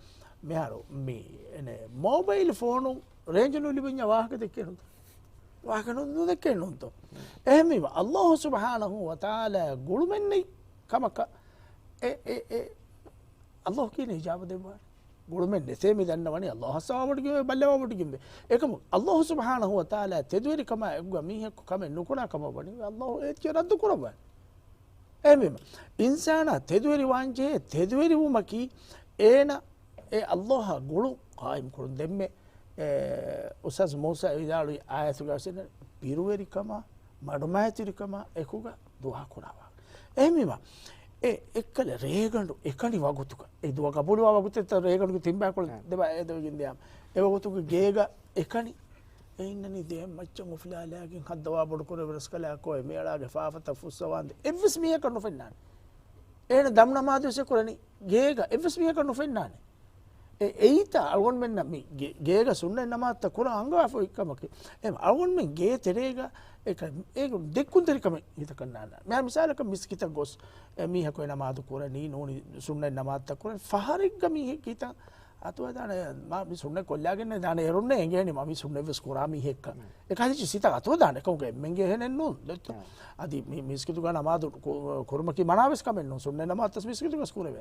މިހާރު މި، އެނެ، މޯބައިލް ފޯނު ރޭންޖު ނުލިބިންޏާ ވާހަކަ ދެއްކޭނުންތޯ؟ ވާހަކަ ނު، ނުދެއްކޭނުންތޯ؟ އެހެންވީމަ، ﷲ ސުބްޙާނަހޫ ވަތަޢާލާ ގުޅުމެއްނެތް ކަމަކަށް އެ، އެ، އެ، ﷲ ކިހިނެއް އިޖާބަ ދެއްވާނެ؟ ގުޅުމެއް ނެތޭ މި ދަންނަވަނީ ﷲ އަށް ސަވާބު ވޮޑިގެންވޭ، ބައްލަވާ ވޮޑިގެންވޭ. އެކަމަކު ﷲ ސުބްޙާނަހޫ ވަތަޢާލާ ތެދުވެރިކަމާ އެކުގަ މީހަކު ކަމެއް ނުކުރާ ކަމަށް ވަނީ ﷲ އޭތި ރައްދު ކުރައްވާނެ. އެހެންވީމަ، އިންސާނާ ތެދުވެރިވާންޖެހޭ. ތެދުވެރިވުމަކީ އޭނަ އެ ﷲ އާ ގުޅުން ޤާއިމް ކުރުން. ދެންމެ، އެ، އުސްތާޛު މޫސާ ވިދާޅުވި އާޔަތުގަ ވެސް އިންނަނީ ބިރުވެރިކަމާ، މަޑުމައިތިރިކަމާ އެކުގަ ދުޢާ ކުރާ ވާހަކަ. އެހެންވީމަ، އެ އެއްކަލަ ރޭގަނޑު އެކަނި ވަގުތުގަ، އެ ދުޢާ ޤަބޫލުވާ ވަގުތެއްތަ ރޭގަނޑުގެ ތިން ބަޔަކު ދެބަ އެދެވިގެން ދިޔަ. އެ ވަގުތުގެ ގޭގަ އެކަނި އެ އިންނަނީ ދެ މައްޗަށް އުފުލާލާގެން ހައްދަވާ ބޮޑުކުރެވި ރަސްކަލާކޯ އެ މިއަޅާގެ ފާފަތައް ފުއްސަވާނދެ އެއްވެސް މީހަކަށް ނުފެންނާނެ. އޭނަ ދަމް ނަމާދުވެސް ކުރަނީ ގޭގަ އެއްވެސް މީހަކަށް ނުފެންނާނެ. އެ، އެއީތާ އަޅުގަނޑުމެންނަށް މި ގޭ، ގޭގަ ސުންނަތް ނަމާދުތައް ކުރާ އަންގަވާފައި ކަމަކީ. އެ އަޅުގަނޑުމެން ގޭ ތެރޭގަ އެ، އެ ދެއްކުންތެރިކަމެއް ހިތަކަށް ނާންނާނެ. މިހާރު މިސާލަކަށް މިސްކިތަށް ގޮސް އެ މީހަކު އެ ނަމާދު ކުރަނީ ނޫނީ ސުންނަތް ނަމާދުތައް ކުރަނީ. ފަހަރެއްގަ މީހެއް ހިތަށް އަތުވެދާނެ، މާ މި ސުންނަތް ކޮށްލާގެންނޭ ދާނެ އޭރުންނޭ އެނގޭނީ މާ މި ސުންނަތް ވެސް ކުރާ މީހެއްކަން. އެކަހަލަ ސިތަށް އަތުވެދާނެ ކަމުގަ އެންމެންގެ އެހެނެއް ނޫން. ދެއްތޯ؟ އަދި މި މިސްކިތުގަ ނަމާދު ކު، ކުރުމަކީ މަނާވެސް ކަމެއް ނޫން. ސުންނަތް ނަމާދުތައް މިސްކިތުގަސް ކުރެވޭ.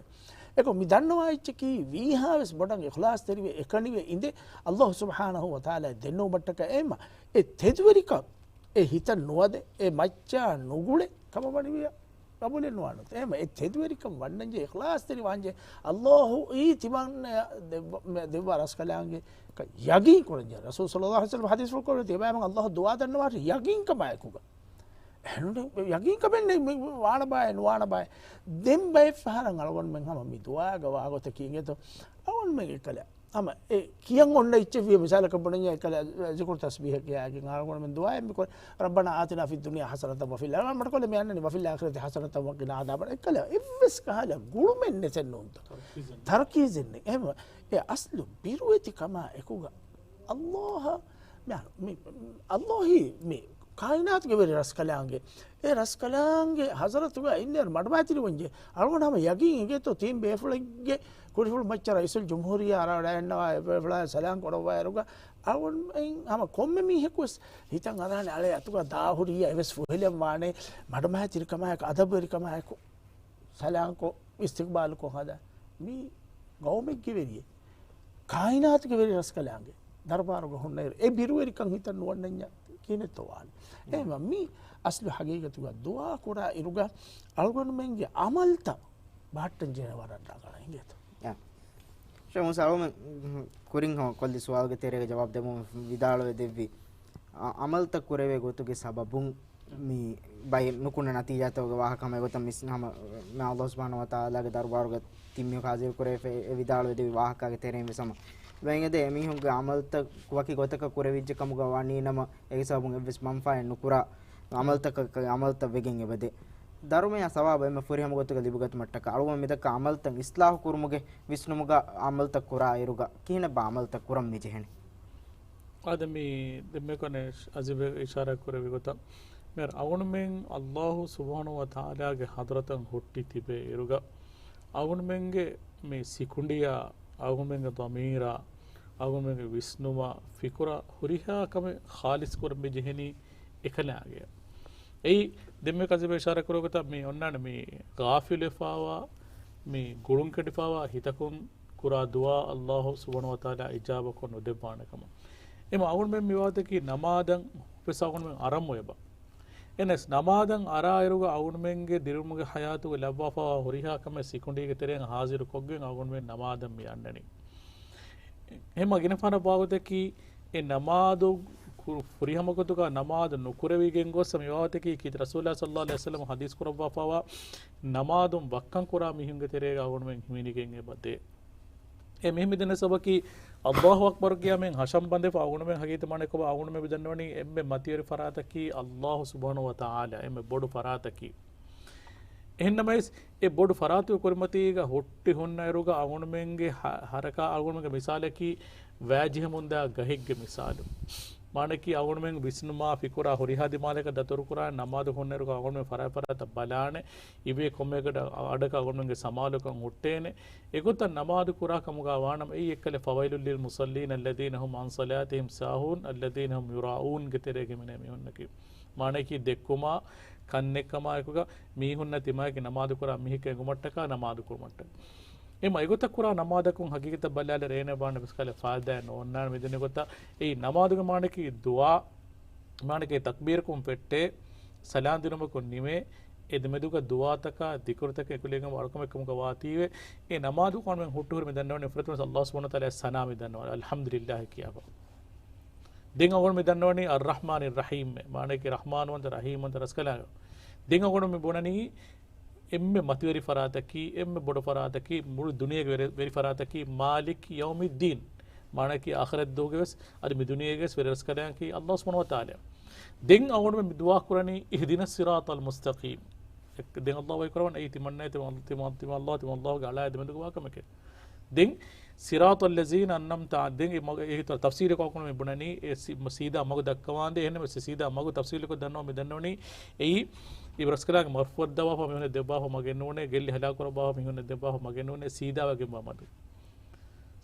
އެކަމަކު މި ދަންނަވާ އެއްޗަކީ ވީހާވެސް ބޮޑަށް އިޚްލާޞްތެރިވެ އެކަނިވެ އިނދެ ﷲ ސުބްޙާނަހޫ ވަތަޢާލާ ދެންނެވުމަށްޓަކައި އެއްމަ އެ ތެދުވެރިކަން އެ ހިތަށް ނުވަދެ އެ މައްޗާ ނުގުޅެ ކަމަށް ވަނިވިޔަ ގަބޫލެއް ނުވާނެ. އެހެންވީމަ އެ ތެދުވެރިކަން ވަންނަންޖެ އިޚްލާޞްތެރި ވާންޖެ ﷲ އީ ތިމަން ދެއްވަ، ދެއްވާ ރަސްކަލާނގެ ޔަގީން ކުރަންޖެ. ރަސޫލު ޞައްލަﷲު ޢަލައިހި ވަސައްލަމަ ޙަދީޘްފުޅު ކުރެއްވި ތިބާމެން ﷲ އަށް ދުޢާ ދަންނަވާށި ޔަގީންކަމާއެކުގަ. އެހެންނޫން ޔަގީންކަމެއް ނެތް މި ވާނަބާއޭ ނުވާނަބާއޭ. ދެން ބައެއް ފަހަރަށް އަޅުގަނޑުމެން ހަމަ މި ދުޢާގަ ވާގޮތަކީ އިނގޭތޯ؟ އަޅުގަނޑުމެން އެކަލަ ހަމަ އެ ކިޔަން އޮންނަ އެއްޗެއް ވިޔަ މިސާލަކަށް ބުނަންޏާ އެކަލަ ޒިކުރު ތަސްބީޙެއް ކިޔާގެން އަޅުގަނޑުމެން ދުޢާއެއް މިކުރޭ. ربنا آتنا في الدنيا حسنة وفي الآخرة، މަޑުކޮށްލަ މި އަންނަނީ وفي الآخرة حسنة وقنا عذاب النار. އެކަލަ އެއްވެސް ކަހަލަ ގުޅުމެއް ނެތެއް ނޫންތޯ؟ ތަރުކީޒެއް ނެތް. އެހެން އެ އަސްލު ބިރުވެތިކަމާ އެކުގަ ﷲ މި، މި، ﷲ މި ކާއިނާތުގެ ވެރި ރަސްކަލާނގެ، އެ ރަސްކަލާނގެ ޙަޟްރަތުގަ އިންނައިރު މަޑުމައިތިރިވަންޖެ އަޅުގަނޑު ހަމަ ޔަގީން އެނގޭތޯ ތިން ބޭފުޅެއްގެ ކުރިފުޅު މައްޗަށް ރައީސުލް ޖުމްހޫރިއްޔާ އަރާ ވަޑައިގަންނަވާ އެ ބޭފުޅާ ސަލާން ކުރައްވާއިރުގަ އަޅުގަނޑު ހަމަ ކޮންމެ މީހަކުވެސް ހިތަށް އަރާނެ އަޅެ އަތުގަ ދާހުރިއްޔާ އެވެސް ފުހެލަން ވާނެ މަޑުމައިތިރިކަމާއެކު އަދަބުވެރިކަމާއެކު. ސަލާންކޮށް، އިސްތިޤްބާލުކޮށް ހަދާ. މީ ގައުމެއްގެ ވެރިއެއް. ކާއިނާތުގެ ވެރި ރަސްކަލާނގެ ދަރުބާރުގަ ހުންނައިރު، އެ ބިރުވެރިކަން ހިތަށް ނުވަންނަންޏާ ކިހިނެއްތޯ ވާނެ. އެހެންވީމަ މީ އަސްލު ހަގީގަތުގަ ދުޢާ ކުރާ އިރުގަ އަޅުގަނޑުމެންގެ ޢަމަލުތައް ބަހައްޓަން ޖެހޭ ވަރަށް ރަނގަޅަށް އިނގޭތޯ. ޔާ. ޝޭޚް މޫސާ އަޅުގަނޑުމެން ކުރިން ކޮށްލި ސުވާލުގެ ތެރޭގަ ޖަވާބު ދެމުން ވިދާޅުވެ ދެއްވި، އަ، ޢަމަލުތައް ކުރެވޭ ގޮތުގެ ސަބަބުން މި ބައެއް ނުކުންނަ ނަތީޖާތަކުގެ ވާހަކަ ހަމަ އެގޮތަށް މިސް ހަމަ މި ﷲ ސުބްޙާނަހޫ ވަތަޢާލާގެ ދަރުބާރުގަ ތިން މީހަކު ޙާޟިރު ކުރެވިފައި އެ ވިދާޅުވެ ދެއްވި ވާހަކައިގެ ތެރެއިން ވެސް ހަމަ އެބައިނގެދޭ އެމީހުންގެ ޢަމަލުތައް ވަކި ގޮތަކަށް ކުރެވިއްޖެ ކަމުގަ ވަނީ ނަމަ، އޭގެ ސަބަބުން އެއްވެސް މަންފާއެއް ނުކުރާ ޢަމަލުތަކަކަށް ޢަމަލުތައް ވެގެން އެބަދޭ. ދަރުމަޔާ ސަވާބު އެންމެ ފުރިހަމަ ގޮތުގަ ލިބިގަތުމަށްޓަކާ އަޅުގަނޑު މިދައްކާ ޢަމަލުތައް އިޞްލާޙު ކުރުމުގެ ވިސްނުމުގަ ޢަމަލުތައް ކުރާ އިރުގަ ކިހިނެއްބާ ޢަމަލުތައް ކުރަން މިޖެހެނީ؟ އާދެ، މި ދެންމެ ކަނެ އަޒީބެ އިޝާރާތް ކުރެއްވި ގޮތަށް، މިހާރު އަޅުގަނޑުމެން އައްލާހު ސުބްޙާނަހޫ ވަތަޢާލާގެ ޙަޟްރަތަށް ހުއްޓި ތިބޭ އިރުގަ، އަޅުގަނޑުމެންގެ މި ސިކުނޑިއާ، އަޅުގަނޑުމެންގެ ޟަމީރާ، އަޅުގަނޑުމެންގެ ވިސްނުމާ، ފިކުރާ، ހުރިހާ ކަމެއް ޚާލިޞް ކުރަން މި ޖެހެނީ އެކަލާނގެ. އެއީ ދެންމެ ކަޒިބަށް އިޝާރާތް ކުރި ގޮތަށް މި އޮންނާނެ މި ޣާފިލުވެފާވާ، މި ގުޅުން ކެނޑިފާވާ ހިތަކުން ކުރާ ދުޢާ އައްލާހު ސުބްޙާނަހޫ ވަތަޢާލާ އިޖާބަ ކޮށް ނުދެއްވާނެ ކަމަށް. އެމަ އަޅުގަނޑުމެން މި ވާހަކަތަކީ ނަމާދަށް ވެސް އަޅުގަނޑުމެން އަރަމު އެބަ. އެހެނަސް ނަމާދަށް އަރާއިރުގަ އަޅުގަނޑުމެންގެ ދިރިއުޅުމުގެ ޙަޔާތުގަ ލައްވާފައިވާ ހުރިހާ ކަމެއް ސިކުނޑީގެ ތެރެއިން ޙާޟިރު ކޮށްގެން އަޅުގަނޑުމެން ނަމާދަށް މި އަންނަނީ. އެހެންމަ ގިނަ ފަހަރަށް ވާގޮތަކީ އެ ނަމާދު ކު-، ފުރިހަމަ ގޮތުގަ ނަމާދު ނުކުރެވިގެން ގޮސް މި ވާގޮތަކީ ކީރިތި ރަސޫލާ ޞައްލައްލާހު ޢަލައިހި ވަސައްލަމަ ޙަދީޘް ކުރައްވާފައިވާ ނަމާދުން ވައްކަން ކުރާ މީހުންގެ ތެރޭގަ އަޅުގަނޑުމެން ހިމެނިގެން އެބަދޭ. އެ މިހެން މިދެންނެ ސަބަބަކީ އައްލާހު އަކްބަރު ކިޔާ މިހެން ހަށަން ބަނދެފަ އަޅުގަނޑުމެން ހަގީގަތަށް މާނަ ކޮބާ އަޅުގަނޑުމެން މި ދަންނަވަނީ އެންމެ މަތިވެރި ފަރާތަކީ އައްލާހު ސުބްޙާނަހޫ ވަތަޢާލާ އެންމެ ބޮޑު ފަރާތަކީ. އެހެންނަމަވެސް، އެ ބޮޑު ފަރާތުގެ ކުރިމަތީގަ ހުއްޓި ހުންނައިރުގަ އަޅުގަނޑުމެންގެ ހަ-، ހަރަކާތް އަޅުގަނޑުމެންގެ މިސާލަކީ ވައިޖެހެމުންދާ ގަހެއްގެ މިސާލު. މާނައަކީ އަޅުގަނޑުމެން ވިސްނުމާ ފިކުރާ ހުރިހާ ދިމާލަކަށް ދަތުރުކުރާ ނަމާދު ހުންނައިރުގަ އަޅުގަނޑުމެން ފަރާތް ފަރާތަށް ބަލާނެ، އިވޭ ކޮންމެ އަޑަކަށް އަޅުގަނޑުމެންގެ ސަމާލުކަން ހުއްޓޭނެ. އެގޮތަށް ނަމާދު ކުރާ ކަމުގަ ވާނަމަ އެއީ އެއްކަލަ فويل للمصلين الذين هم عن صلاتهم ساهون الذين هم يراءون ގެ ތެރޭގަ މިނޭ މީހުންނަކީ. މާނައަކީ ދެއްކުމާ، ކަންނެއްކަމާ އެކުގަ މީހުންނަށް ތިމާއެކި ނަމާދު ކުރާ މީހެއް އެނގުމަށްޓަކާ ނަމާދު ކުރުމަށްޓަކާ. އެމަ އެގޮތަށް ކުރާ ނަމާދަކުން ހަގީގަތަށް ބަލާލި ރޭނެ ވާނެ ވެސް ކަލެ ފާއިދާއެއް ނޯންނާނެ މިދެންނެ ގޮތަށް. އެއީ ނަމާދުގެ މާނައަކީ ދުޢާ، މާނައަކީ ތަކްބީރަކުން ފެއްޓޭ، ސަލާން ދިނުމަކުން ނިމޭ، އެ ދެމެދުގަ ދުޢާތަކާ ޛިކުރުތަކެއް އެކުލެވިގެން ވަރުކަމެއް ކަމުގަ ވާތީވެ، އެ ނަމާދު ކޮންމެ ހުއްޓުހުރި މި ދަންނަވަނީ ފުރަތަމަ އައްލާހު ސުބްޙާނަހޫ ވަތަޢާލާ ސަނާ މި ދަންނަވަނީ، އަލްޙަމްދުލިއްލާހި ކިޔާފަ. ދެން އަޅުގަނޑު މި ދަންނަވަނީ އައްރަޙްމާނިއްރަޙީމް، މާނައަކީ ރަޙްމާންވަންތަ ރަޙީމްވަންތަ ރަސްކަލާނގެ. ދެން އަޅުގަނޑު މި ބުނަނީ އެންމެ މަތިވެރި ފަރާތަކީ، އެންމެ ބޮޑު ފަރާތަކީ، މުޅި ދުނިޔޭގެ ވެރި، ވެރި ފަރާތަކީ، މާލިކި ޔައުމިއްދީން. މާނައަކީ އާޚިރަތް ދުވަހުގެ ވެސް، އަދި މި ދުނިޔޭގެ ވެސް ވެރި ރަސްކަލާނގެ އައްލާހު ސުބްޙާނަހޫ ވަތަޢާލާ. ދެން އަޅުގަނޑު މި ދުޢާ ކުރަނީ، اهدنا الصراط المستقيم. ދެން އައްލާހު ވަޙީ ކުރައްވަނީ، އެއީ ތިމަންނަ، ތިމަ-، ތިމަ-، ތިމަ އައްލާހު، ތިމަ އައްލާހުގެ އަޅާ ދެމެދުގަ ވާ ކަމެކޭ. ދެން ޞިރާޠަލް ލަޒީނަ އަންޢަމްތަ ޢަލައިހިމް، ދެން އެ މަގު، އެ ހިތު ތަފްސީލު ކޮށް މި ބުނަނީ، އެ ސީ-، ސީދާ މަގު ދައްކަވާނދޭ، އެހެންނަމަވެސް ސީދާ މަގު ތަފްސީލު ކޮށް ދަންނަވަން މި ދަންނަވަނީ، އެއީ އިބްރަސްކަލާނގެ މަރުފުވަށްދަވާފަ މީހުންނަށް ދެއްވާފަ މަގެއް ނޫނޭ، ގެއްލި ހަލާކު ކުރައްވާފަ މީހުންނަށް ދެއްވާފަ މަގެއް ނޫނޭ، ސީދާ ވެގެންވާ މަދު.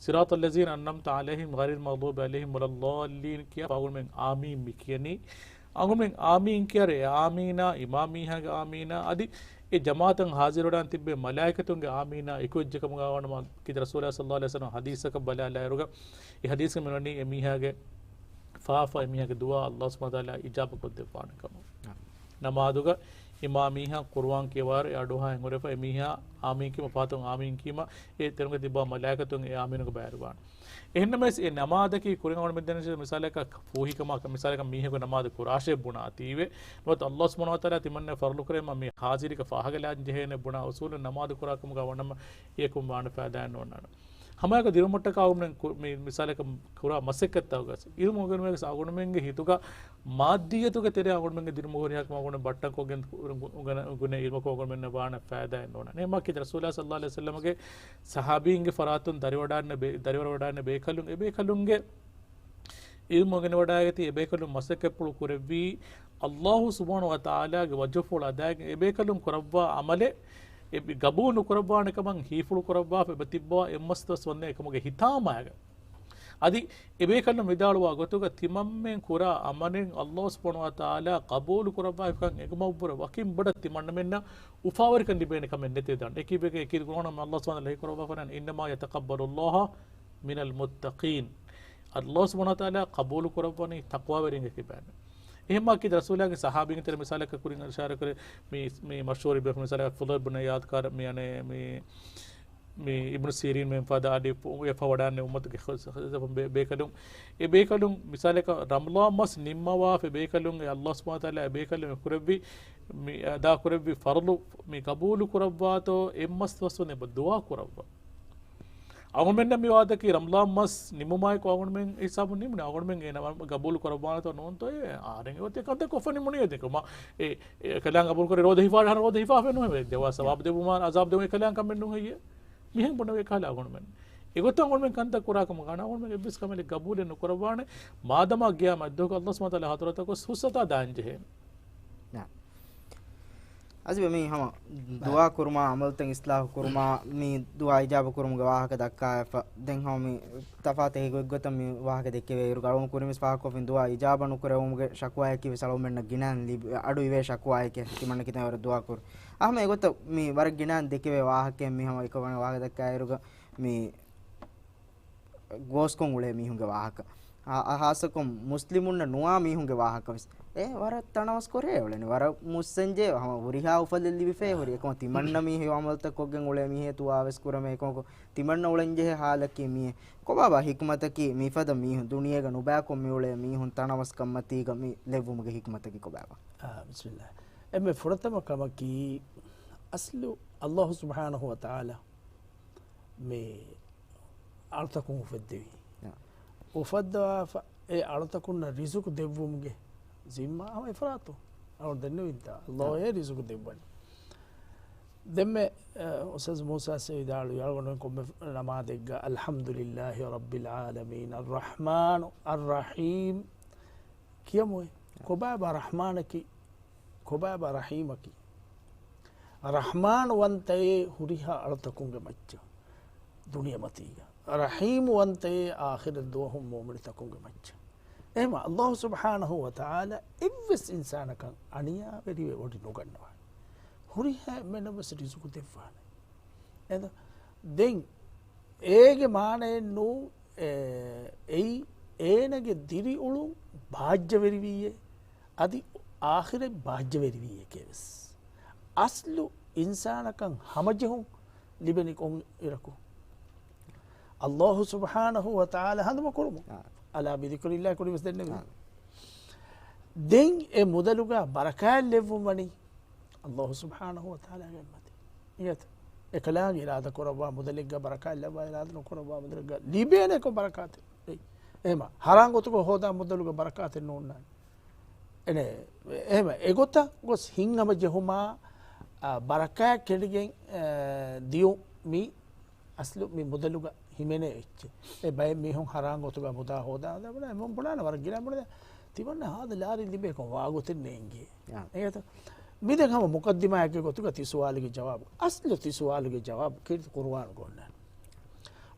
صراط الذين أنعمت عليهم غير المغضوب عليهم ولا الضالين ކިޔާ އަޅުގަނޑުމެން އާމީން މި ކިޔަނީ. އަޅުގަނޑުމެން އާމީން ކިޔާއިރު އެ އާމީނާ، އިމާމް މީހާގެ އާމީނާ، އަދި އެ ޖަމާޢަތަށް ޙާޟިރުވެޑާން ތިއްބެވި މަލާއިކަތުންގެ އާމީނާ އެކުވެއްޖެ ކަމުގަ ވާނަމަ، ކީރިތި ރަސޫލާ ޞައްލައްލާހު ޢަލައިހި ވަސައްލަމަ ޙަދީޘަކަށް ބަލާލާއިރުގަ، އެ ޙަދީޘްގަ މިވަނީ އެ މީހާގެ ފާފަ، އެ މީހާގެ ދުޢާ އައްލާހު ސުބްޙާނަހޫ ވަތަޢާލާ އިޖާބަ ކޮށްދެއްވާނެ ކަމަށް. ނަމާދުގަ އިމާމް މީހާ ޤުރުއާން ކިޔަވާއިރު އެ އަޑުއަހާ ހިނގުރެފަ އެ މީހާ އާމީން ކީމަ ފަހަތުން އާމީން ކީމަ އެ ތެރެއުންގަ ތިއްބާ މަލާއިކަތުން އެ އާމީނުގަ ބައިވެރިވާނެ. އެހެންނަމަވެސް އެ ނަމާދަކީ ކުރިން އަޅުގަނޑު މި ދެންނެވި މިސާލަކަށް ފޫހިކަމާ، މިސާލަކަށް މީހަކު ނަމާދު ކުރާށޭ ބުނާތީވެ. ނުވަތަ އައްލާހު ސުބްޙާނަހޫ ވަތަޢާލާ ތިމަންނަ ފަރުޟު ކުރެވީމަ މި ޙާޟިރީގަ ފާހަގަލާން ޖެހޭނެ ބުނާ އުޞޫލުން ނަމާދު ކުރާ ކަމުގަ ވަނަމަ އެއަކުން ވާނެ ފައިދާއެއް ނޯންނާނެ. ހަމައެކަ ދިރުމަށްޓަކާ އަޅުގަނޑުމެން ކު-، މި މިސާލަކަށް ކުރާ މަސައްކަތްތަކުގަސް އިލްމު އުނގެނުމުގެ އަޅުގަނޑުމެންގެ ހިތުގަ މާއްދިއްޔަތުގެ ތެރެއަށް އަޅުގަނޑުމެންގެ ދިރުމުގެ ހުރިހާ ކަމެއް އަޅުގަނޑުމެން ބައްޓަން ކޮށްގެން އުނގެނެ، އުނގެނެ އިލްމަކު އަޅުގަނޑުމެންނަށް ވާނެ ފައިދާއެއް ނޯންނާނެ. އެހެންމާ ކީރިތި ރަސޫލާ ޞައްލައްލާހު ޢަލައިހި ވަސައްލަމަގެ ޞަޙާބީންގެ ފަރާތުން ދަރިވަޑާން ބޭ-، ދަރިވަރަވަޑާން ބޭކަލުން، އެ ބޭކަލުންގެ އިލްމު އުނގެނިވަޑައިގަތީ އެބޭކަލުން މަސައްކަތްޕުޅު ކުރެއްވީ، އައްލާހު ސުބްޙާނަހޫ ވަތަޢާލާގެ ވަޖްހުފުޅު އަދާގެން އެބޭކަލުން ކުރައްވާ ޢަމަލެއް އެ ގަބޫލު ނުކުރައްވާނެ ކަމަށް ހީފުޅު ކުރައްވާފަ އެބަ ތިއްބަވާ އެއްމަސް ދުވަސް ވަންދެން އެކަމުގެ ހިތާމައިގަ. އަދި އެބޭކަލުން ވިދާޅުވާ ގޮތުގަ ތިމަންމެން ކުރާ ޢަމަލެއް އައްލާހު ސުބްޙާނަހޫ ވަތަޢާލާ ގަބޫލު ކުރައްވާފަކަން އެނގުމަށްވުރެ ވަކިން ބޮޑަށް ތިމަންނަމެންނަށް އުފާވެރިކަން ލިބޭނެ ކަމެއް ނެތޭ ދާން. އެކީ ބޭކަލުން އެކީ ގުރުއާނަށް އައްލާހު ސުބްޙާނަހޫ ވަތަޢާލާ ކުރައްވާފަ އިންނަމާ ޔަތަޤައްބަލުﷲ މިނަލް މުއްތަޤީން. އައްލާހު ސުބްޙާނަހޫ ވަތަޢާލާ ޤަބޫލު ކުރައްވަނީ ތަޤްވާވެރިންގެ ކިބައިން. އެހެންމާ ކީރިތި ރަސޫލާގެ ޞަޙާބީންގެ ތެރެ މިސާލަކަށް ކުރިން އިޝާރާތް ކުރި މި، މި މަޝްހޫރު ބޭފުޅުން މިސާލަކަށް ފުޟައިލް ބުން އިޔާޟް ކާރަ މި އަނެއް މި، މި އިބްނު ސީރީން މެން ފަދަ އަދި އެފަ ވަޑާން އުއްމަތުގެ ބޭ-، ބޭކަލުން. އެ ބޭކަލުން މިސާލަކަށް ރަމަޟާން މަސް ނިންމަވާފަ ބޭކަލުން އެ އައްލާހު ސުބްޙާނަހޫ ވަތަޢާލާ އެ ބޭކަލުން ކުރެއްވި މި އަދާ ކުރެއްވި ފަރުޟު މި ގަބޫލު ކުރައްވާތޯ އެއްމަސް ދުވަސް ވަންދެން އެބަ ދުޢާ ކުރައްވާ. އަޅުގަނޑުމެންނަށް މި ވާހަކަތަކީ ރަމަޟާން މަސް ނިމުމާއެކު އަޅުގަނޑުމެން ހިސާބުން ނިމުނީ. އަޅުގަނޑުމެން އޭނަ ގަބޫލު ކުރައްވާނެތޯ ނޫންތޯ އެ އަހަރެން އެ އޮތީ ކަންތައް ކޮށްފަ ނިމުނީ. އެ ދެކުމާ އެ، އެ ކަލާނގެ ގަބޫލު ކުރި ރޯދަ ހިފާ، އަހަރެން ރޯދަ ހިފާފަ ނުހެވޭ. ދެވާ ސަވާބު ދެވުމާ އަޒާބު ދެވުމާ އެ ކަލާނގެ ކަމެއް ނޫން ހެއްޔޭ؟ މިހެން ބުނެވޭ ކަހަލަ އަޅުގަނޑުމެން. އެގޮތަށް އަޅުގަނޑުމެން ކަންތައް ކުރާ ކަމަށް ގާނަ އަޅުގަނޑުމެން އެއްވެސް ކަމެއް ގަބޫލެއް ނުކުރައްވާނެ. މާދަމާ ގިޔާމަތް ދުވަހު އައްލާހު ސުބްޙާނަހޫ ވަތަޢާލާ ޙަޟްރަތަށް ގޮސް ހުސްއަތާ ދާން ޖެހޭނެ. އަޒިބެ މި ހަމަ ދުޢާ ކުރުމާ، ޢަމަލުތައް އިޞްލާޙު ކުރުމާ، މި ދުޢާ އިޖާބަ ކުރުމުގެ ވާހަކަ ދައްކާފަ. ދެން ހަމަ މި ތަފާތު އެކި ގޮތްގޮތަށް މި ވާހަކަ ދެއްކެވޭ އިރު، އަޅުގަނޑު ކުރިންވެސް ފާހަގަކޮށްފިން، ދުޢާ އިޖާބަ ނުކުރެވުމުގެ ޝަކުވާއަކީ ވެސް އަޅުގަނޑުމެންނަށް ގިނައިން ލިބި، އަޑު އިވޭ ޝަކުވާއެކޭ. ތިމަންނަ ކިތަން ވަރަށް ދުޢާ ކުރު. އަހަމެ އެގޮތަށް މި ވަރަށް ގިނައިން ދެކެވޭ ވާހަކައެއް މި ހަމަ އެކަމަށް ވާހަކަ ދައްކާ އިރުގަ މި ގޯސްކޮށް އުޅޭ މީހުންގެ ވާހަކަ. އާ، އާ، ހާއްސަކޮށް މުސްލިމުންނަށް ނުވާ މީހުންގެ ވާހަކަ ވެސް. އެ ވަރަށް ތަނަވަސް ކުރޭ އުޅެނީ. ވަރަށް މުއްސަންޖެހޭ ހަމަ ހުރިހާ އުފަލެއް ލިބިފައި ހުރި. އެކަމަ ތިމަންނަ މީ ހެޔޮ ޢަމަލުތައް ކޮށްގެން އުޅޭ މީހޭ ތުވާވެސް ކުރަމޭ. އެކަމަކު ތިމަންނަ އުޅެންޖެހޭ ހާލަކީ މީ. ކޮބާބާ ހިކުމަތަކީ މިފަދަ މީހުން ދުނިޔޭގަ ނުބައިކޮށް މިއުޅޭ މީހުން ތަނަވަސްކަންމަތީގަ މި ލެއްވުމުގެ ހިކުމަތަކީ ކޮބާބާ؟ އާ، ބިސްމިއްލާ. އެންމެ ފުރަތަމަ ކަމަކީ އަސްލު އައްލާހު ސުބްޙާނަހު ވަ ތަޢާލާ މި އަޅުތަކުން އުފެއްދެވީ. އާ. އުފައްދަވާފަ އެ އަޅުތަކުންނަށް ރިޒުޤު ދެއްވުމުގެ ޒިންމާ ހަމަ އެފަރާތުން އަޅު ދެންނެވިންތާ. އައްލާހު އާ. އެ ރިޒުޤު ދެއްވަނީ. ދެންމެ، އަ، އުސްތާޛު މޫސާ ސޭ ވިދާޅުވި އަޅުގަނޑުމެން ކޮންމެ ނަމާދެއްގަ، އަލްޙަމްދުލިއްލާހި ރައްބިލް ޢާލަމީން، އައްރަޙްމާނު އައްރަޙީމް ކިޔަމުއޭ. ކޮބާބާ ރަޙްމާނަކީ؟ ކޮބާބާ ރަޙީމަކީ؟ ރަޙްމާން ވަންތައޭ ހުރިހާ އަޅުތަކުންގެ މައްޗަށް، ދުނިޔެމަތީގަ. ރަޙީމް ވަންތައޭ އާޚިރަތް ދުވަހު މުއުމިނުތަކުންގެ މައްޗަށް. އެހެމަ އައްލާހު ސުބްޙާނަހު ވަ ތަޢާލާ އެއްވެސް އިންސާނަކަށް އަނިޔާވެރިވެ ވޮޑި ނުގަންނަވާނެ. ހުރިހާ އެންމެނަށް ވެސް ރިޒުޤު ދެއްވާނެ. އެދ-، ދެން އޭގެ މާނައެއް ނޫ، އެ، އެއީ އޭނަގެ ދިރިއުޅުން ބާއްޖަވެރިވީއޭ، އަދި އާޚިރަތް ބާއްޖަވެރިވީއެކޭ ވެސް. އަސްލު އިންސާނަކަށް ހަމަޖެހުން ލިބެނީ ކޮން އިރަކު؟ އައްލާހު ސުބްޙާނަހު ވަ ތަޢާލާ ހަނދުމަ ކުރުމުން. އާ. އަލާ ބިޛިކުރިއްލާހި ކުރިން ވެސް ދެންނެވި. އާ. ދެން އެ މުދަލުގަ ބަރަކާތް ލެއްވުން ވަނީ އައްލާހު ސުބްޙާނަހު ވަ ތަޢާލާގެ އެއްމަތި. އިނގޭތަ؟ އެކަލާނގެ އިރާދަ ކުރައްވާ މުދަލެއްގަ ބަރަކާތް ލައްވާ، އިރާދަ ނުކުރައްވާ މުދަލެއްގަ ލިބޭނެ ކޮން ބަރަކާތެއް؟ އެއް. އެހެމަ ހަރާން ގޮތުގަ ހޯދާ މުދަލުގަ ބަރަކާތެއް ނޯންނާނެ. އެނެ، އެހެމަ އެގޮތަށް ގޮސް ހިތްހަމަޖެހުމާ، އާ، ބަރަކާތް ކެނޑިގެން، އާ، ދިޔު މި އަސްލު މި މުދަލުގަ ހިމެނޭ އެއްޗެއް. އެ ބައެއް މީހުން ހަރާން ގޮތުގަ މުދާ ހޯދާ ހޯދާ ބުނާ، އެމަން ބުނާނެ ވަރަށް ގިނަ ބުނާ. ތިމަންނަ ހާދަ ލާރި ލިބޭ ކޮން ވާގޮތެއް ނޭނގޭ. އާ. އެގަތަ؟ މި ދެން ހަމަ މުޤައްދިމާއެއްގެ ގޮތުގަ ތި ސުވާލުގެ ޖަވާބު، އަސްލު ތި ސުވާލުގެ ޖަވާބު ކީރިތި ޤުރުއާނުގަ އޮންނާނެ.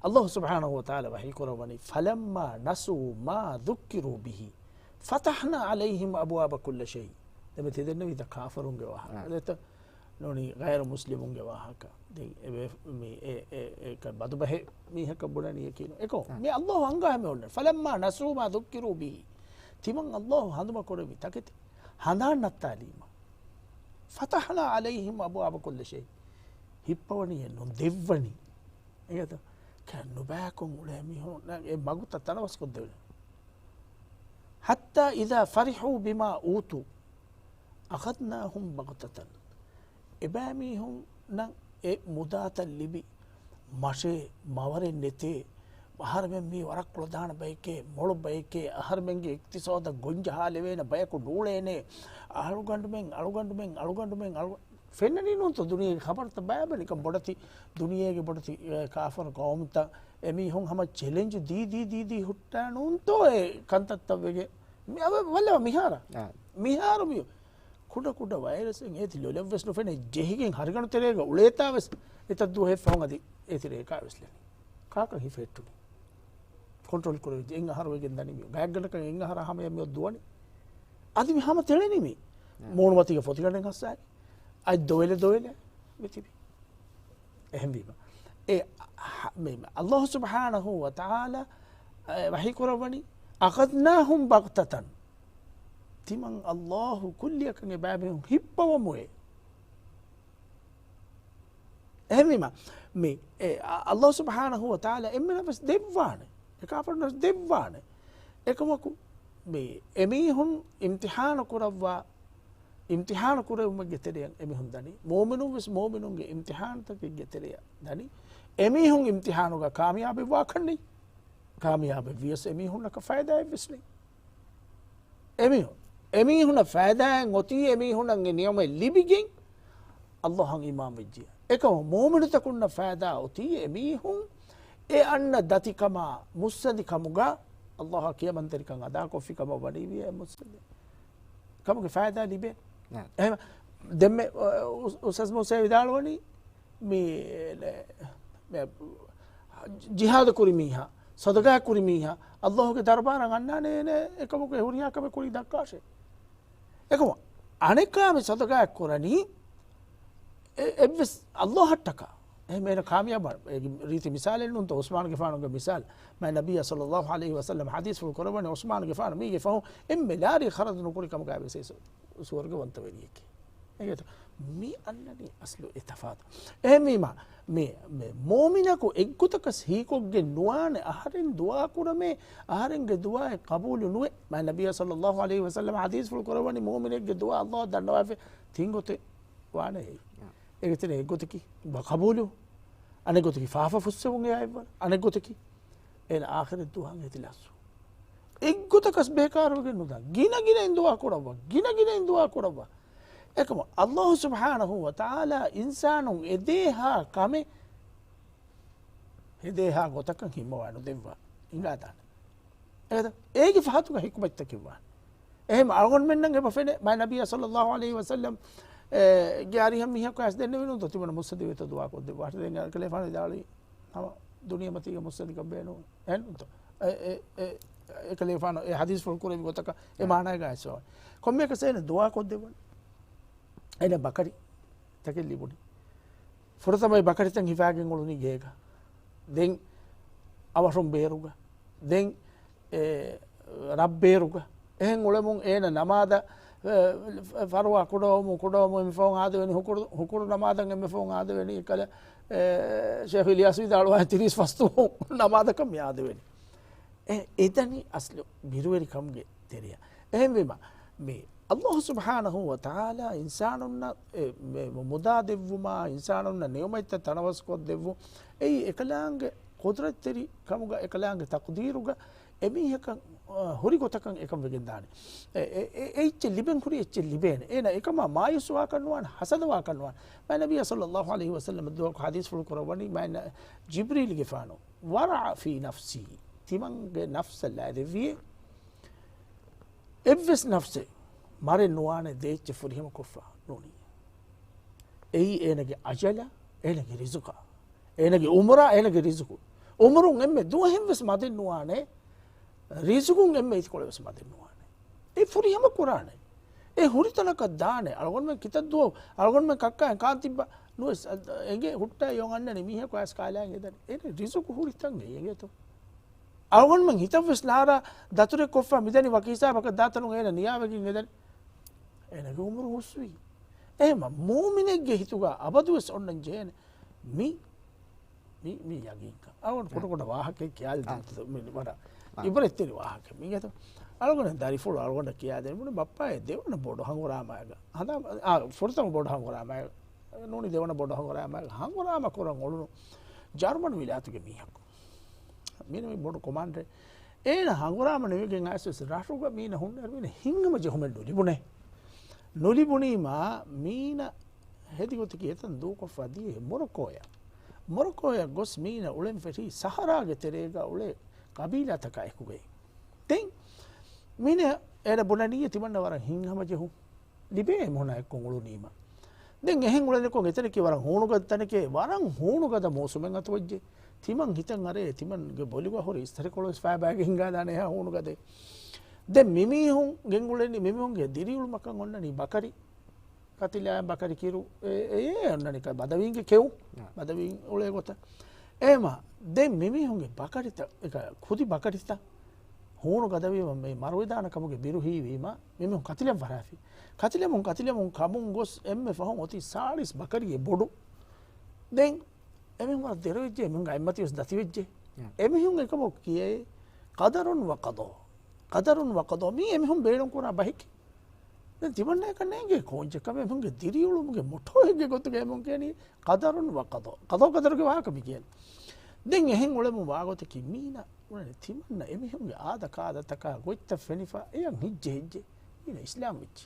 އައްލާހު ސުބްޙާނަހު ވަ ތަޢާލާ ވަޙީ ކުރައްވަނީ، فَلَمَّا نَسُوا مَا ذُكِّرُوا بِهِ فَتَحْنَا عَلَيْهِمْ أَبْوَابَ كُلِّ شَيْءٍ. ދެން މި ތި ދެންނެވި ތަ ކާފަރުންގެ ވާހަކަ. އާ. ދެތަ ނޫނީ ޣައިރު މުސްލިމުންގެ ވާހަކަ. ދެން އެ ވެ-، މި އެ، އެ، އެ ކަ-، ބަދުބަހެއް މީހަކަށް ބުނަނީ އެކީނު. އެކޯ، އާ. މި އައްލާހު އަންގާ ހަމެ އޮންނަ. فَلَمَّا نَسُوا مَا ذُكِّرُوا بِهِ. ތިމަން އައްލާހު ހަނދުމަ ކުރެއްވި ތަކެތި ހަނދާން ނައްތާލީމަ. فَتَحْنَا عَلَيْهِمْ أَبْوَابَ كُلِّ شَيْءٍ. ހިއްޕަވަނީ އެއް ނުދެއްވަނީ. އެގަތަ؟ ކަން ނުބައިކޮށް އުޅޭ މީހުން އެ މަގުތައް ތަނަވަސްކޮށްދެވެނެ. حَتَّىٰ إِذَا فَرِحُوا بِمَا أُوتُوا أَخَذْنَاهُمْ بَغْتَةً. އެބައިމީހުންނަށް އެ މުދާތައް ލިބި، މަށޭ، މަވަރެއް ނެތޭ، އަހަރެމެން މީ ވަރަށް ކުޅަދާނަ ބައެކޭ، މޮޅު ބައެކޭ، އަހަރެމެންގެ އިޤްތިޞާދަށް ގޮންޖަހާލެވޭނެ ބަޔަކު ނޫޅޭނޭ، އަޅުގަނޑުމެން، އަޅުގަނޑުމެން، އަޅުގަނޑުމެން، އަޅު-، ފެންނަނީ ނޫންތޯ ދުނިޔޭގެ ޚަބަރުތައް ބަޔާބަ ނިކަން ބޮޑެތި ދުނިޔޭގެ ބޮޑެތި، އެ، ކާފަރު ޤައުމުތައް އެމީހުން ހަމަ ޗެލެންޖު ދީ ދީ ދީ ދީ ހުއްޓާ ނޫންތޯ އެ ކަންތައްތައް ވެގެ. މި-، އަވަ-، ވައްލަވާ މިހާރަށް. އާ. މިހާރު މި ކުޑަ ކުޑަ ވައިރަސްއެއް އޭތި ލޮލަށްވެސް ނުފެނޭ ޖެހިގެން ހަރިގަނޑު ތެރޭގަ އުޅޭތާވެސް އެތައް ދުވަހެއް ފަހުން އަދި އޭތި ރޭކާވެސް ލެނީ. ކާކަށް ހިފެއްޓުނީ؟ ކޮންޓްރޯލް ކުރެވިއްޖެ އެއް އަހަރު ވެގެން ދަނީ މި. ގާތްގަނޑަކަށް އެއް އަހަރާ ހަމަޔަށް މިއޮތް ދުވަނީ. އަދި މި ހަމަ ތެޅެނީ މި. އާ. މޫނުމަތީގަ ފޮތިގަނޑެއް ހައްސާގެ. އަތް ދޮވެލެ ދޮވެލެ މި ތިބި. އެހެންވީމަ، އެ، ހަ-، މި، މި، އައްލާހު ސުބްޙާނަހު ވަ ތަޢާލާ، އެ، ވަޙީ ކުރައްވަނީ، أَخَذْنَاهُمْ بَغْتَةً. ތިމަން އައްލާހު ކުއްލިއަކަށް އެބައިމީހުން ހިއްޕަވަމުއޭ. އެހެންވީމަ، މި، އެ، އަ-، އައްލާހު ސުބްޙާނަހު ވަ ތަޢާލާ އެންމެނަށްވެސް ދެއްވާނެ. އެ ކާފަރުންނަށް ދެއްވާނެ. އެކަމަކު، މި، އެމީހުން އިމްތިޙާނު ކުރައްވާ އިމްތިޙާނު ކުރެވުމެއްގެ ތެރެއަށް އެމީހުން ދަނީ. މުއުމިނުން ވެސް މުއުމިނުންގެ އިމްތިޙާނުތަކެއްގެ ތެރެއަށް ދަނީ. އެމީހުން އިމްތިޙާނުގަ ކާމިޔާބެއް ވާކަށް ނެތް. ކާމިޔާބެއް ވިޔަސް އެމީހުންނަކަށް ފައިދާއެއް ވެސް ނެތް. އެމީހުން، އެމީހުންނަށް ފައިދާއެއް އޮތީ އެމީހުންނަށް އެ ނިޢުމަތް ލިބިގެން އައްލާހަށް އީމާން ވެއްޖިޔާ. އެކަމަކު މުއުމިނުތަކުންނަށް ފައިދާ އޮތީ އެމީހުން އެ އަންނަ ދަތިކަމާ މުއްސަނދިކަމުގަ އައްލާހަށް ކިޔަމަންތެރިކަން އަދާކޮށްފި ކަމަށް ވަނީވިޔަ އެ މުއްސަނދި ކަމުގެ ފައިދާ ލިބޭ. ނާ. އެހެން ދެންމެ އު-، އު-، އުސްތާޒް މޫސާ ވިދާޅުވަނީ މި، މި ޖިހާދު ކުރި މީހާ، ޞަދަޤާ ކުރި މީހާ، ﷲގެ ދަރުބާރަށް އަންނާނެ އޭނަ އެކަމަކު އެ ހުރިހާ ކަމެއް ކުރި ދައްކާށޭ. އެކަމު އަނެއްކާ މި ޞަދަޤާ ކުރަނީ އެ-، އެއްވެސް ﷲއަށްޓަކާ. އެހެން އޭނަ ކާމިޔާބު ވާނެ. އޭގެ ރީތި މިސާލެއް ނޫންތޯ ޢުސްމާނުގެފާނުގެ މިސާލު. މާތް ނަބިއްޔާ ޞައްލައްލާހު ޢަލައިހި ވަސައްލަމަ ޙަދީޘްފުޅު ކުރައްވަނީ ޢުސްމާނުގެފާނު މީގެ ފަހުން އެންމެ ލާރި ޚަރަދު ނުކުރި ކަމުގައި ވެސް ސު-، ސުވަރުގަވަންތަވެރިއެކޭ. އެގޭތޯ؟ މި އަންނަނީ އަސްލު އެ ތަފާތު. އެހެންވީމާ، މި، މި މޫމިނަކު އެއްގޮތަކަސް ހީކޮށްގެން ނުވާނެ އަހަރެން ދުޢާ ކުރަމޭ، އަހަރެންގެ ދުޢާއެއް ޤަބޫލު ނުވޭ. މާތް ނަބިއްޔާ ޞައްލައްލާހު ޢަލައިހި ވަސައްލަމަ ޙަދީޘްފުޅު ކުރައްވަނީ މޫމިނެއްގެ ދުޢާ ﷲ ދަންނަވާފަ ތިން ގޮތެއް ވާނެ. އެގެތެރޭ އެއްގޮތަކީ ޤަބޫލު، އަނެއްގޮތަކީ ފާފަ ފުއްސެވުން އެއާއެއްވާނެ، އަނެއްގޮތަކީ އޭނަ އާޚިރަތް ދުޢާ އިޚްލާޞު. އެއްގޮތަކަސް ބޭކާރުވެގެން ނުދާ. ގިނަ ގިނައިން ދުޢާ ކުރައްވާ. ގިނަ ގިނައިން ދުޢާ ކުރައްވާ. އެކަމު ﷲ ސުބްޙާނަހޫ ވަތަޢާލާ އިންސާނުން އެދޭހާ ކަމެއް ހެދޭހާ ގޮތަކަށް ހިންމަވާ ނުދެއްވާ އިނގާދާނެ. އެހެން އޭގެ ފަހަތުގަ ޙިކުމަތްތަކެއް ވާނެ. އެހެން އަޅުގަނޑުމެންނަށް އެބަ ފެނޭ، މާތް ނަބިއްޔާ ޞައްލައްލާހު ޢަލައިހި ވަސައްލަމް، އެ، ގެ އަރިހަށް މީހަކު އައިސް ދެންނެވި ނޫންތޯ ތިމަން މުއްސަނދިވޭތޯ ދުޢާ ކޮށްދެއްވާ. އަހަރެން އެކަލޭފާނު ވިދާޅުވީ، ހަމަ ދުނިޔެމަތީގެ މުއްސަނދިކަން ބޭނުން. އެހެން ނޫންތޯ؟ އެ، އެ، އެ، އެކަލޭފާނު އެ ޙަދީޘްފުޅު ކުރެއްވި ގޮތަކަށް އެ މާނައިގަ އައިސްފަވާ. ކޮންމެއަކަސް އޭނަ ދުޢާ ކޮށްދެއްވަން. އޭނަ ބަކަރި ތަކެއް ލިބުނީ. ފުރަތަމަ އެ ބަކަރިތައް ހިފާގެން އުޅުނީ ގޭގަ. ދެން އަވަށުން ބޭރުގަ. ދެން އެ ރަށްބޭރުގަ. އެހެން އުޅެމުން އޭނަ ނަމާދަށް، އެ، ފަރުވާ ކުޑަވަމުން، ކުޑަވަމުން އެންމެ ފަހުން އާދެވެނީ ހުކުރު، ހުކުރު ނަމާދަށް އެންމެ ފަހުން އާދެވެނީ އެކަލަ، އެ، ޝޭޚު އިލްޔާސް ވިދާޅުވާ ތިރީސް ފަސްދުވަހު ނަމާދަކަށް މި އާދެވެނީ. އެ، އެދަނީ އަސްލު ބިރުވެރިކަމުގެ ތެރެއަށް. އެހެންވީމަ، މި ﷲ ސުބްޙާނަހޫ ވަތަޢާލާ އިންސާނުންނަށް އެ، މެ، މުދާ ދެއްވުމާ، އިންސާނުންނަށް ނިޢުމަތްތައް ތަނަވަސްކޮށްދެއްވުން، އެއީ އެކަލާނގެ ޤުދްރަތްތެރި ކަމުގަ، އެކަލާނގެ ތަޤްދީރުގަ އެމީހަކަށް، އަ، ހުރި ގޮތަކަށް އެކަން ވެގެން ދާނެ. އެ، އެ، އެ، އެ އެއްޗެއް ލިބެން ހުރި އެއްޗެއް ލިބޭނެ. އޭނަ އެކަމާ މާޔޫސްވާކަށް ނުވާނެ، ހަސަދަވާކަށް ނުވާނެ. މާތް ނަބިއްޔާ ޞައްލައްލާހު ޢަލައިހި ވަސައްލަމަ ދުޢާކޮށް ޙަދީޘްފުޅު ކުރައްވަނީ، މާތް ނަ-، ޖިބްރީލްގެފާނު، ވަރަޢަ ފީ ނަފްސީ، ތިމަންގެ ނަފްސަށް ލައިދެއްވިއޭ. އެއްވެސް ނަފްސެއް މަރެއް ނުވާނެ ދޭއްޗެއް ފުރިހަމަކޮށްފަ ނޫނީ. އެއީ އޭނަގެ އަޖަލާ، އޭނަގެ ރިޒުޤާ، އޭނަގެ އުމުރާ، އޭނަގެ ރިޒުޤު. އުމުރުން އެންމެ ދުވަހެއްވެސް މަދެއް ނުވާނެ، ރިޒުޤުން އެންމެ އިތިކޮޅެއްވެސް މަދެއް ނުވާނެ. އެ ފުރިހަމަ ކުރާނެ. އެ ހުރިތަނަކަށް ދާނެ. އަޅުގަނޑުމެން ކިތައް ދުވަހު، އަޅުގަނޑުމެން ކައްކާއިން ކާން ތިއްބާ ނުވެސް، އަ، އެނގޭ ހުއްޓާ އެޔޮން އަންނަނީ މީހަކު އައިސް ކާލާއިން އެދަނީ. އޭނަ ރިޒުޤު ހުރިތަން އެ އެނގޭތޯ. އަޅުގަނޑުމެން ހިތަށްވެސް ނާރާ ދަތުރެއް ކޮށްފަ މިދަނީ ވަކި ހިސާބަކަށް ދާތަނުން އޭނަ ނިޔާވެގެން އެދަނީ. އޭނަގެ އުމުރު ހުސްވީ. އެހެމަ މޫމިނެއްގެ ހިތުގަ އަބަދުވެސް އޮންނަން ޖެހޭނެ. މި، މި، މި ޔަގީންކަން. އަޅުގަނޑު ކުޑަ ކުޑަ ވާހަކައެއް ކިޔާލި އާ. ދިންތަ މި ވަރަށް އާ. އިބްރަތްތެރި ވާހަކަ. މީގެތަ އަޅުގަނޑު ދަރިފުޅު އަޅުގަނޑަށް ކިޔާދޭން ބުނި ބައްޕާއޭ ދެވަނަ ބޮޑު ހަނގުރާމައިގަ. ހަނދާ، އާ، ފުރަތަމަ ބޮޑު ހަނގުރާމައިގަ. ނޫނީ ދެވަނަ ބޮޑު ހަނގުރާމައިގަ. ހަނގުރާމަ ކުރަން އުޅުނު ޖަރުމަން ވިލާތުގެ މީހަކު. މީނަ މި ބޮޑު ކޮމާންޑަރެއް. އޭނަ ހަނގުރާމަ ނިމިގެން އައިސް ވެސް ރަށުގަ މީނަ ހުންނައިރު މީނަ ހިތްހަމަ ޖެހުމެއް ނުލިބުނޭ. ނުލިބުނީމާ މީނަ ހެދި ގޮތަކީ އެތަން ދޫކޮށްފަ ދިޔަ މޮރޮކޯއަށް. މޮރޮކޯއަށް ގޮސް މީނަ އުޅެން ފެށީ ސަހަރާގެ ތެރޭގަ އުޅޭ ޤަބީލާތަކާ އެކުގައި. ދެން މީނަ އޭނަ ބުނަނީ ތިމަންނަ ވަރަށް ހިތްހަމަ ޖެހުން. ލިބޭ އެމީހުންނާ އެއްކޮށް އުޅުނީމަ. ދެން އެހެން އުޅެނިކޮށް އެތަނަކީ ވަރަށް ހޫނުގަދަ ތަނެކޭ، ވަރަށް ހޫނުގަދަ މޫސުމެއް އަތުވެއްޖެ. ތިމަން ހިތަށް އަރޭ، ތިމަންގެ ބޮލިގަ ހުރި އިސްތަށިކޮޅު ވެސް ފައިބައިގެން ހިނގާދާނެ އެހާ ހޫނުގަދަ. ދެން މިމީހުން ގެންގުޅެނީ، މިމީހުންގެ ދިރިއުޅުމަކަށް އޮންނަނީ ބަކަރި ކަތިލާ، ބަކަރި ކިރު، އެ، އެ، އެ އޮންނަނީ ބަދަވީންގެ ކެއު، އާ. ބަދަވީން އުޅޭ ގޮތަށް. އެހެމަ ދެން މިމީހުންގެ ބަކަރިތައް، އެކަ، ކުދި ބަކަރިތައް ހޫނު ގަދަވީމަ މި މަރުވެދާނެ ކަމުގެ ބިރު ހީވީމަ، މިމީހުން ކަތިލަން ފަށާފި. ކަތިލަމުން، ކަތިލަމުން ކަމުން ގޮސް އެންމެ ފަހުން އޮތީ ސާޅީސް ބަކަރިއެއް ބޮޑު. ދެން އެމީހުން ވަރަށް ދެރަވެއްޖެ، އެމީހުންގެ އަތްމަތިވެސް ދަތިވެއްޖެ. އެމީހުން އެކަމަކު ކިޔޭ، ޤަދަރުން ވަޤަޟާ. ޤަދަރުން ވަޤަޟާ. މީ އެމީހުން ބޭނުން ކުރާ ބަހެކޭ. ދެން ތިމަންނައަކަށް ނޭނގޭ ކޯންޗެއް ކަމެއް، އެމީހުންގެ ދިރިއުޅުމުގެ މޮޓޯއެއްގެ ގޮތުގަ އެމީހުން ކިޔަނީ ޤަދަރުން ވަޤަޟާ. ޤަޟާ ޤަދަރުގެ ވާހަކަ މި ކިޔަނީ. ދެން އެހެން އުޅެމުން ވާގޮތަކީ މީނަ އުޅެނީ ތިމަންނަ އެމީހުންގެ އާދަ ކާދަތަކާ ގޮތްތައް ފެނިފަ އެޔަށް ހިއްޖެ ހިއްޖެ މީނަ އިސްލާމް ވެއްޖެ.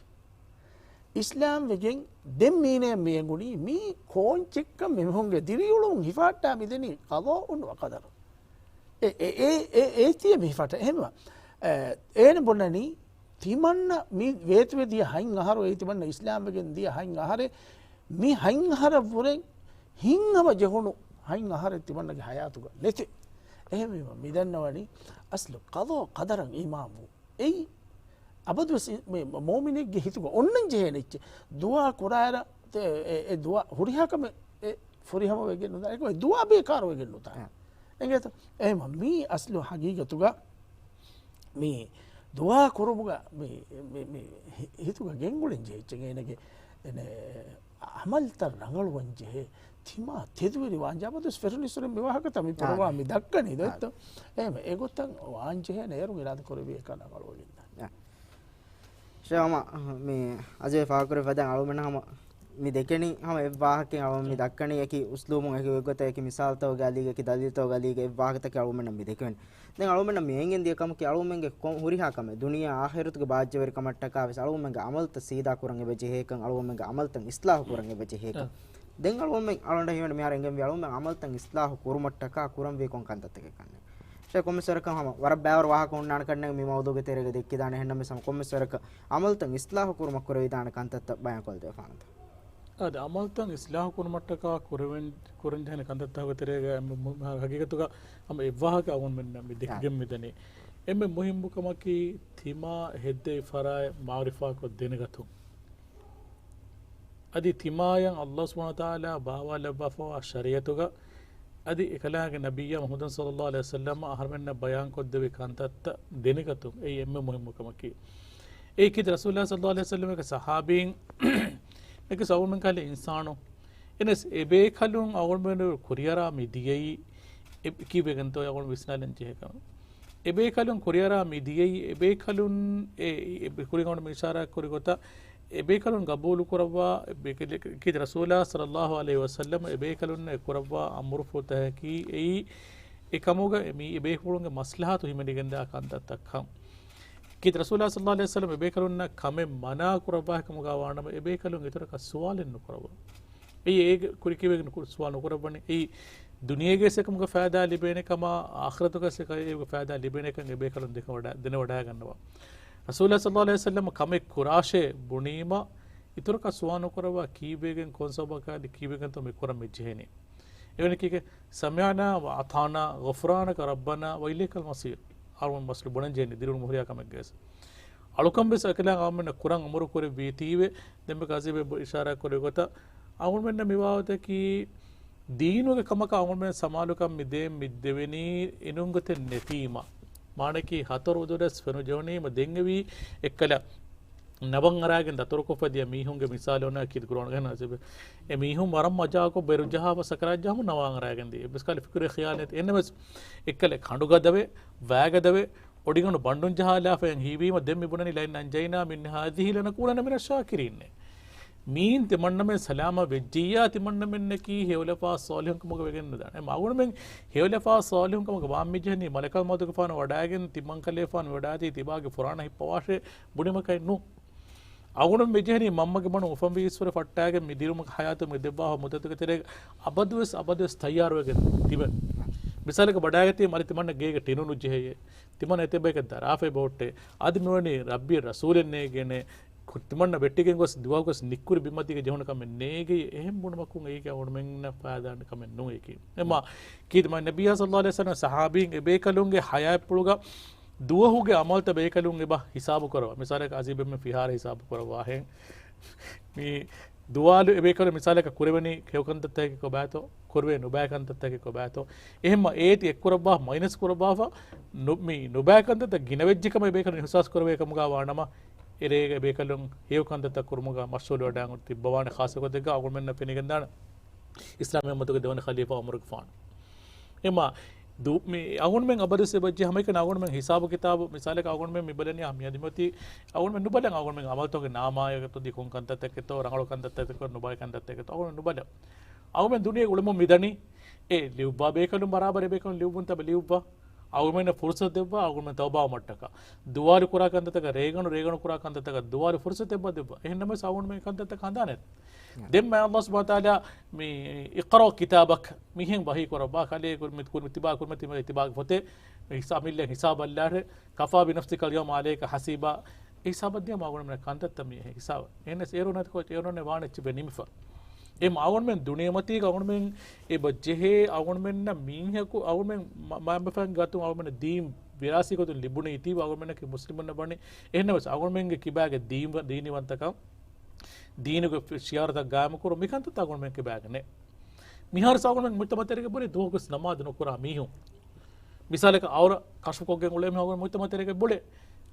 އިސްލާމް ވެގެން ދެން މީނަޔަށް މި އެނގުނީ މީ ކޯންޗެއްކަން އެމީހުންގެ ދިރިއުޅުން ހިފާއްޓާ މިދެނީ ޤަޟާއުން ވަޤަދަރުން. އެ، އެ، އެ، އެ، އޭތިއެއް މި ހިފާއްޓާ. އެހެންވާ، އެ، އޭނަ ބުނަނީ ތިމަންނަ މި ވޭތުވެ ދިޔަ ހަތް އަހަރު، އެއީ ތިމަންނަ އިސްލާމްވެގެން ދިޔަ ހަތް އަހަރެއް، މި ހަތް އަހަރަށްވުރެ ހިތްހަމަ ޖެހުނު ހަތް އަހަރެއް ތިމަންނަގެ ހަޔާތުގަ ނެތެ. އެހެންވީމަ މިދަންނަވަނީ އަސްލު ޤަޟާ ޤަދަރަށް އީމާންވުން. އެއީ އަބަދުވެސް އި-، މި މުއުމިނެއްގެ ހިތުގަ އޮންނަން ޖެހޭ އެއްޗެއް. ދުޢާ ކުރާއިރަށް ތެ-، އެ، އެ ދުޢާ ހުރިހާ ކަމެއް އެ ފުރިހަމަވެގެން ނުދާނެ. އެކަމެއް ދުޢާ ބޭކާރުވެގެން ނުދާނެ. އެނގޭތަ؟ އެހެންވީމަ މީ އަސްލު ހަގީގަތުގަ މި ދުޢާ ކުރުމުގަ މި، މި، މި ހި-، ހިތުގަ ގެންގުޅެން ޖެހިއްޖެ އޭނަގެ އެނެ އަމަލްތައް ރަނގަޅުވަން ޖެހޭ. ތިމާ ތެދުވެރި ވާންޖެހޭ. އަބަދުވެސް ފެށުނިއްސުރެން މި ވާހަކަތައް މި އާ. ޕްރޮގްރާމް މި ދައްކަނީ އާ. ދޮއްތޯ؟ އެހެން އެގޮތަށް ވާންޖެހޭ ނޭރު އިރާދަ ކުރެވި އެކަން ރަނގަޅުވެގެން ދާން. އާ. ޝޭ ހަމަ މި އަޒީޒް ފާހަގަކުރެއްވި ފަދައިން އަޅުމެން ހަމަ މި ދެކެނީ ހަމަ އެއްވާހަކައެއް އަޅުމެން މި ދައްކަނީ އެކި އުސްލޫބުން އެކި ގޮތްގޮތަށް އެކި މިސާލުތަކުގެ އަލީގަ އެކި ދަލީލުތަކުގެ އަލީގަ އެއްވާހަކަތަކެއް އަޅުމެންނަށް މި ދެކެވެނީ. ދެން އަޅުމެންނަށް މި އެނގެން ދިޔަ ކަމަކީ އަޅުމެންގެ ކޮ-، ހުރިހާ ކަމެއް ދުނިޔެ އާޚިރަތުގެ ބާއްޖަވެރިކަމަށްޓަކާ ވެސް އަޅުމެންގެ އަމަލުތައް ސީދާ ކުރަން އެބަ ޖެހޭކަން، އަޅުމެންގެ އަމަލުތައް އިސްލާހު ކުރަން އެބަ ޖެހޭކަން. އަ. ދެން އަޅުމެން އަޅުގަނޑަށް ހީވަނީ މިހާރު އެނގެންވީ އަޅުމެން އަމަލުތައް އިސްލާހު ކުރުމަށްޓަކާ ކުރަންވީ ކޮން ކަންތައްތަކެއް ކަންނޭނގެ. ޝޭ ކޮންމެސް ވަރަކަށް ހަމަ ވަރަށް ބައިވަރު ވާހަކަ ހުންނާނެ ކަންނޭނގެ މި މައުޟޫގެ ތެރޭގަ ދެއްކިދާނެ. އެހެންނަމަވެސް ހަމަ ކޮންމެސް ވަރަކަށް އަމަލުތައް އިސްލާހު ކުރުމަށް ކުރެވިދާނެ ކަންތައްތައް ބަޔާންކޮށްދެވިފާނަންތަ؟ އާދެ، އަމަލުތައް އިސްލާހު ކުރުމަށްޓަކާ ކުރެވެން-، ކުރަންޖެހޭނެ ކަންތައްތަކުގެ ތެރޭގަ އެންމެ މު-، ހަގީގަތުގަ ހަމަ އެއްވާހަކަ އަޅުގަނޑުމެންނަށް މި ދެކިގެން އާ. މިދަނީ. އެންމެ މުހިއްމު ކަމަކީ ތިމާ ހެއްދެވި ފަރާތް މަޢުރިފާކޮށް ދެނެގަތުން. އަދި ތިމާޔަށް ﷲ ސުބްޙާނަހޫ ވަތަޢާލާ ބާވާލައްވާފަވާ ޝަރީޢަތުގަ އަދި އެކަލާނގެ ނަބިއްޔާ މުޙައްމަދު ޞައްލައްލާހު ޢަލައިހި ވަސައްލަމަ އަހަރުމެންނަށް ބަޔާންކޮށްދެވި ކަންތައްތައް ދެނެގަތުން އެއީ އެންމެ މުހިއްމު ކަމަކީ. އެއީ ކީރިތި ރަސޫލާ ޞައްލައްލާހު ޢަލައިހި ވަސައްލަމަގެ ޞަޙާބީން އެކި ސައުމިން ކަހަލަ އިންސާނު. އެނަސް އެބޭކަލުން އަޅުގަނޑުމެން ކުރިއަރާ މި ދިޔައީ އެ-، ކީއްވެގެންތޯ އަޅުގަނޑު ވިސްނާލަން ޖެހޭ ކަމެއް. އެބޭކަލުން ކުރިއަރާ މި ދިޔައީ އެބޭކަލުން އެ-، އެ-، ކުރިން އަޅުގަނޑު މި އިޝާރާތް ކުރި ގޮތަށް އެބޭކަލުން ގަބޫލު ކުރައްވާ، އެބޭކަލެ-، ކީރިތި ރަސޫލާ ޞައްލައްލާހު ޢަލައިހި ވަސައްލަމަ އެބޭކަލުންނަށް އެ ކުރައްވާ އަމުރުފުޅުތަކަކީ އެއީ އެކަމުގަ މި އެބޭފުޅުންގެ މަސްލަހަތު ހިމެނިގެންދާ ކަންތައްތައްކަން. ކީރިތި ރަސޫލާ ޞައްލައްލާހު ޢަލައިހި ވަސައްލަމަ އެބޭކަލުންނަށް ކަމެއް މަނާ ކުރައްވާ ކަމުގަ ވާނަމަ އެބޭކަލުން އިތުރަކަށް ސުވާލެއް ނުކުރައްވާ. އެއީ އޭގެ ކުރިކެވިގެން ކު-، ސުވާލު ނުކުރައްވަނީ. އެއީ ދުނިޔޭގެ ސެކަމުގެ ފައިދާ ލިބޭނެ ކަމާ، އާޚިރަތުގެ ސެކަމުގެ ފައިދާ ލިބޭނެ ކަން އެބޭކަލުން ދެކެވަޑަ-، ދެނެވަޑައިގަންނަވާ. ރަސޫލާ ޞައްލައްލާހު ޢަލައިހި ވަސައްލަމަ ކަމެއް ކުރާށޭ ބުނީމަ، އިތުރަކަށް ސުވާލު ނުކުރައްވާ ކީއްވެގެން ކޮން ސަބަބަކާ ކީއްވެގެންތޯ މި ކުރަން މި ޖެހެނީ. އެވަނީ ކީކޭ؟ سمعنا وأطعنا غفرانك ربنا وإليك المصير. އަޅުގަނޑު މަސައްކަތް ބުނަން ޖެހެނީ ދިރިއުޅުމު ހުރިހާ ކަމެއްގައި. އަޅުކަން ވެސް އެކަލާނގެ އަޅުމެންނަށް ކުރަން އަމުރު ކުރެއްވީތީވެ، ދެންމެ ކަޒީބެ އިޝާރާތް ކުރި ގޮތަށް އަޅުމެންނަށް މި ވާވަތަކީ ދީނުގެ ކަމަކަށް އަޅުމެން ސަމާލުކަން މި ދޭން މި ދެވެނީ އިނުންގޮތެއް ނެތީމަ. މާނައަކީ ހަތަރު އުދުރެސް ފެނުޖެހުނީމަ ދެން އެވީ އެއްކަލަ ނަވަން އަރާގެން ދަތުރުކޮށްފަ ދިޔަ މީހުންގެ މިސާލު އޮންނަ ކީރިތި ޤުރުއާނުގަ ނަސީބެ. އެ މީހުން ވަރަށް މަޖާކޮށް ބޭރު ޖަހާފަ ސަކަރާތް ޖަހަމުން ނަވަން އަރާގެން ދިޔަ. އެއްވެސް ކަހަލަ ފިކުރެއް ޚިޔާލެއް ނެތި. އެހެންނަމަވެސް އެއްކަލަ ކަނޑުގަދަވެ، ވައިގަދަވެ، އޮޑިގަނޑު ބަނޑުން ޖަހާލާފައި ހީވީމަ ދެން މި ބުނަނީ لئن أنجينا من هذه لنكونن من الشاكرين. މީން ތިމަންނަމެން ސަލާމަތް ވެއްޖިއްޔާ ތިމަންނަމެންނަކީ ހެޔޮލަފާ ޞާލިޙުން ކަމުގަ ވެގެން ނުދާނެ. އެމަ އަޅުގަނޑުމެން ހެޔޮލަފާ ޞާލިޙުން ކަމުގަ ވާން މި ޖެހެނީ މަލަކަލް މައުތުގެފާނު ވަޑައިގެން ތިމަން ކަލޭފާނު ވަޑައިގަތީ ތިބާގެ ފުރާނަ ހިއްޕަވާށޭ ބުނީމަކަށް ނޫން. އަޅުގަނޑު މި ޖެހެނީ މަންމަގެ ބަނޑު އުފަންވީ އިސްވުރެ ފައްޓާގެން މި ދިރިއުޅުމުގެ ޙަޔާތު މި ދެއްވާފަ މުއްދަތުގެ ތެރޭގަ އަބަދުވެސް، އަބަދުވެސް ތައްޔާރުވެގެން ތިބެން. މިސާލަކަށް ވަޑައިގަތީ މަރި ތިމަންނަ ގޭގަ ޓިނު ނުޖެހެޔޭ. ތިމަން އެތެއް ބަޔަކަށް ދަރާފައި ބޯއްޓޭ. އަދި މިވަނީ ރައްބި ރަސޫލެއް ނޭގޭނެ. ކު-، ތިމަންނަ ވެއްޓިގެން ގޮސް ދުވަހު ގޮސް ނިއްކުރި ބިމަތީގަ ޖެހުނު ކަމެއް ނޭގެ. އެހެން ބުނުމަކުން އެއީ އަޅުގަނޑުމެންނަށް ފައިދާ ކަމެއް ނޫން އެކީ. އެމާ ކީރިތި މާތް ނަބިއްޔާ ޞައްލައްލާހު ޢަލައިހި ވަސައްލަމަ ޞަޙާބީން އެބޭކަލުންގެ ޙަޔާތްޕުޅުގަ ދުވަހުގެ އަމަލުތައް ބޭކަލުން އެބަ ހިސާބު ކުރަވާ. މިސާލަކަށް އަޒީޒް ބެންމެ ފިހާރަ ހިސާބު ކުރައްވާހެން. މި ދުވާލު އެބޭކަލުން މިސާލަކަށް ކުރެވެނީ ހެޔޮ ކަންތައްތަކެއް ކޮބާތޯ، ކުރެވޭ ނުބައި ކަންތައްތަކެއް ކޮބާތޯ. އެހެންމަ އޭތި އެއްކުރައްވާ މައިނަސް ކުރައްވާފަ ނު-، މި ނުބައި ކަންތައްތައް ގިނަވެއްޖެ ކަމަށް އެބޭކަލުން އިޙްސާސް ކުރެވޭ ކަމުގަ ވާނަމަ، އެރޭގަ އެބޭކަލުން ހެޔޮ ކަންތައްތައް ކުރުމުގަ މަޝްޣޫލު ވެވަޑައިގަންނަވާ ތިއްބަވާނެ. ޚާއްޞަ ގޮތެއްގަ އަޅުގަނޑުމެންނަށް ފެނިގެންދާނެ. އިސްލާމީ އުއްމަތުގެ ދެވަނަ ޚަލީފާ ޢުމަރުގެފާނު. އެމާ ދު-، މި އަޅުގަނޑުމެން އަބަދުވެސް އެބަޖެހޭ ހަމައެކަނި އަޅުގަނޑުމެން ހިސާބު ކިތާބު މިސާލަކަށް އަޅުގަނޑުމެން މި ބަލަނީ މި އަދިމަތީ އަޅުގަނޑުމެން ނުބަލަން އަޅުގަނޑުމެން އަމަލުތަކުގެ ނާމާއަކަށް ތޯ ދި ކޮން ކަންތައްތަކެއްތޯ ރަނގަޅު ކަންތައްތަކެއްތޯ ނުބައި ކަންތައްތަކެއްތޯ އަޅުގަނޑުމެން ނުބަލަން. އަޅުގަނޑުމެން ދުނިޔޭ އުޅެމުން މިދަނީ އެ ލިޔުއްވާ ބޭކަލުން ބަރާބަރަށް ބޭކަލުން ލިޔުއްވުން ތަބަ ލިޔުއްވާ. އަޅުގަނޑުމެންނަށް ފުރުސަތު ދެއްވާ އަޅުގަނޑުމެން ތައުބާވުމަށްޓަކާ. ދުވާލު ކުރާ ކަންތައްތަކަށް ރޭގަނޑު، ރޭގަނޑު ކުރާ ކަންތައްތަކަށް ދުވާލު ފުރުސަތު ދެއްވާ ދެއްވާ. އެހެންނަމަވެސް އަޅުގަނޑުމެން ކަންތައްތަކަށް ހަނދާނެއް ދެން މާތް ﷲ ސުބްޙާނަހޫ ވަތަޢާލާ މި اقرأ كتابك މިހެން ވަޙީ ކުރައްވާ ކަލޭ ކުރި މި ތިބާ ކުރިމަތި ތިބާގެ ފޮތެއް މި ހިސާ-، އަމިއްލައަށް ހިސާބަށްލާށޭ. كفى بنفسك اليوم عليك حسيبا. ހިސާބަށް ދިޔަ މާ ގުނަމެން ކަންތައްތައް މި ހިސާބަށް. އެހެނަސް އޭރު ނަތިކޮށް އޭރުނެ ވާނެ އެއްޗިބެ ނިމިފަ. އެ މާ ގުނަމެން ދުނިޔެމަތީގަ އަގުނަމެން އެބަ ޖެހޭ އަގުނަމެންނަށް މީހަކު އަގުނަމެން މަ-، މައިންބަފައިން ގާތުން އަގުނަމެން ދީން ވިރާސީކޮށް ލިބުނީ ތީ އަގުނަމެންނަކީ މުސްލިމުންނަށް ވަނީ. އެހެންނަމަސް އަގުނަމެންގެ ކިބާގެ ދީން-، ދީނީވަންތަކަން ދީނުގެ ފި-، ޝިއާރުތައް ގާއިމުކުރުން މިކަންތައް އަގުނަމެން ކިބާގެ ނެ. މިހާރު ސާގުން މުޖްތަމައް ތެރޭގަ ބުރި ދުވަހުގެސް ނަމާދު ނުކުރާ މީހުން. މިސާލަކަށް އައުރަ ކަޝްފުކޮށްގެން އުޅޭ މީހުން މުޖްތަމައް ތެރޭގަ ބުޅޭ.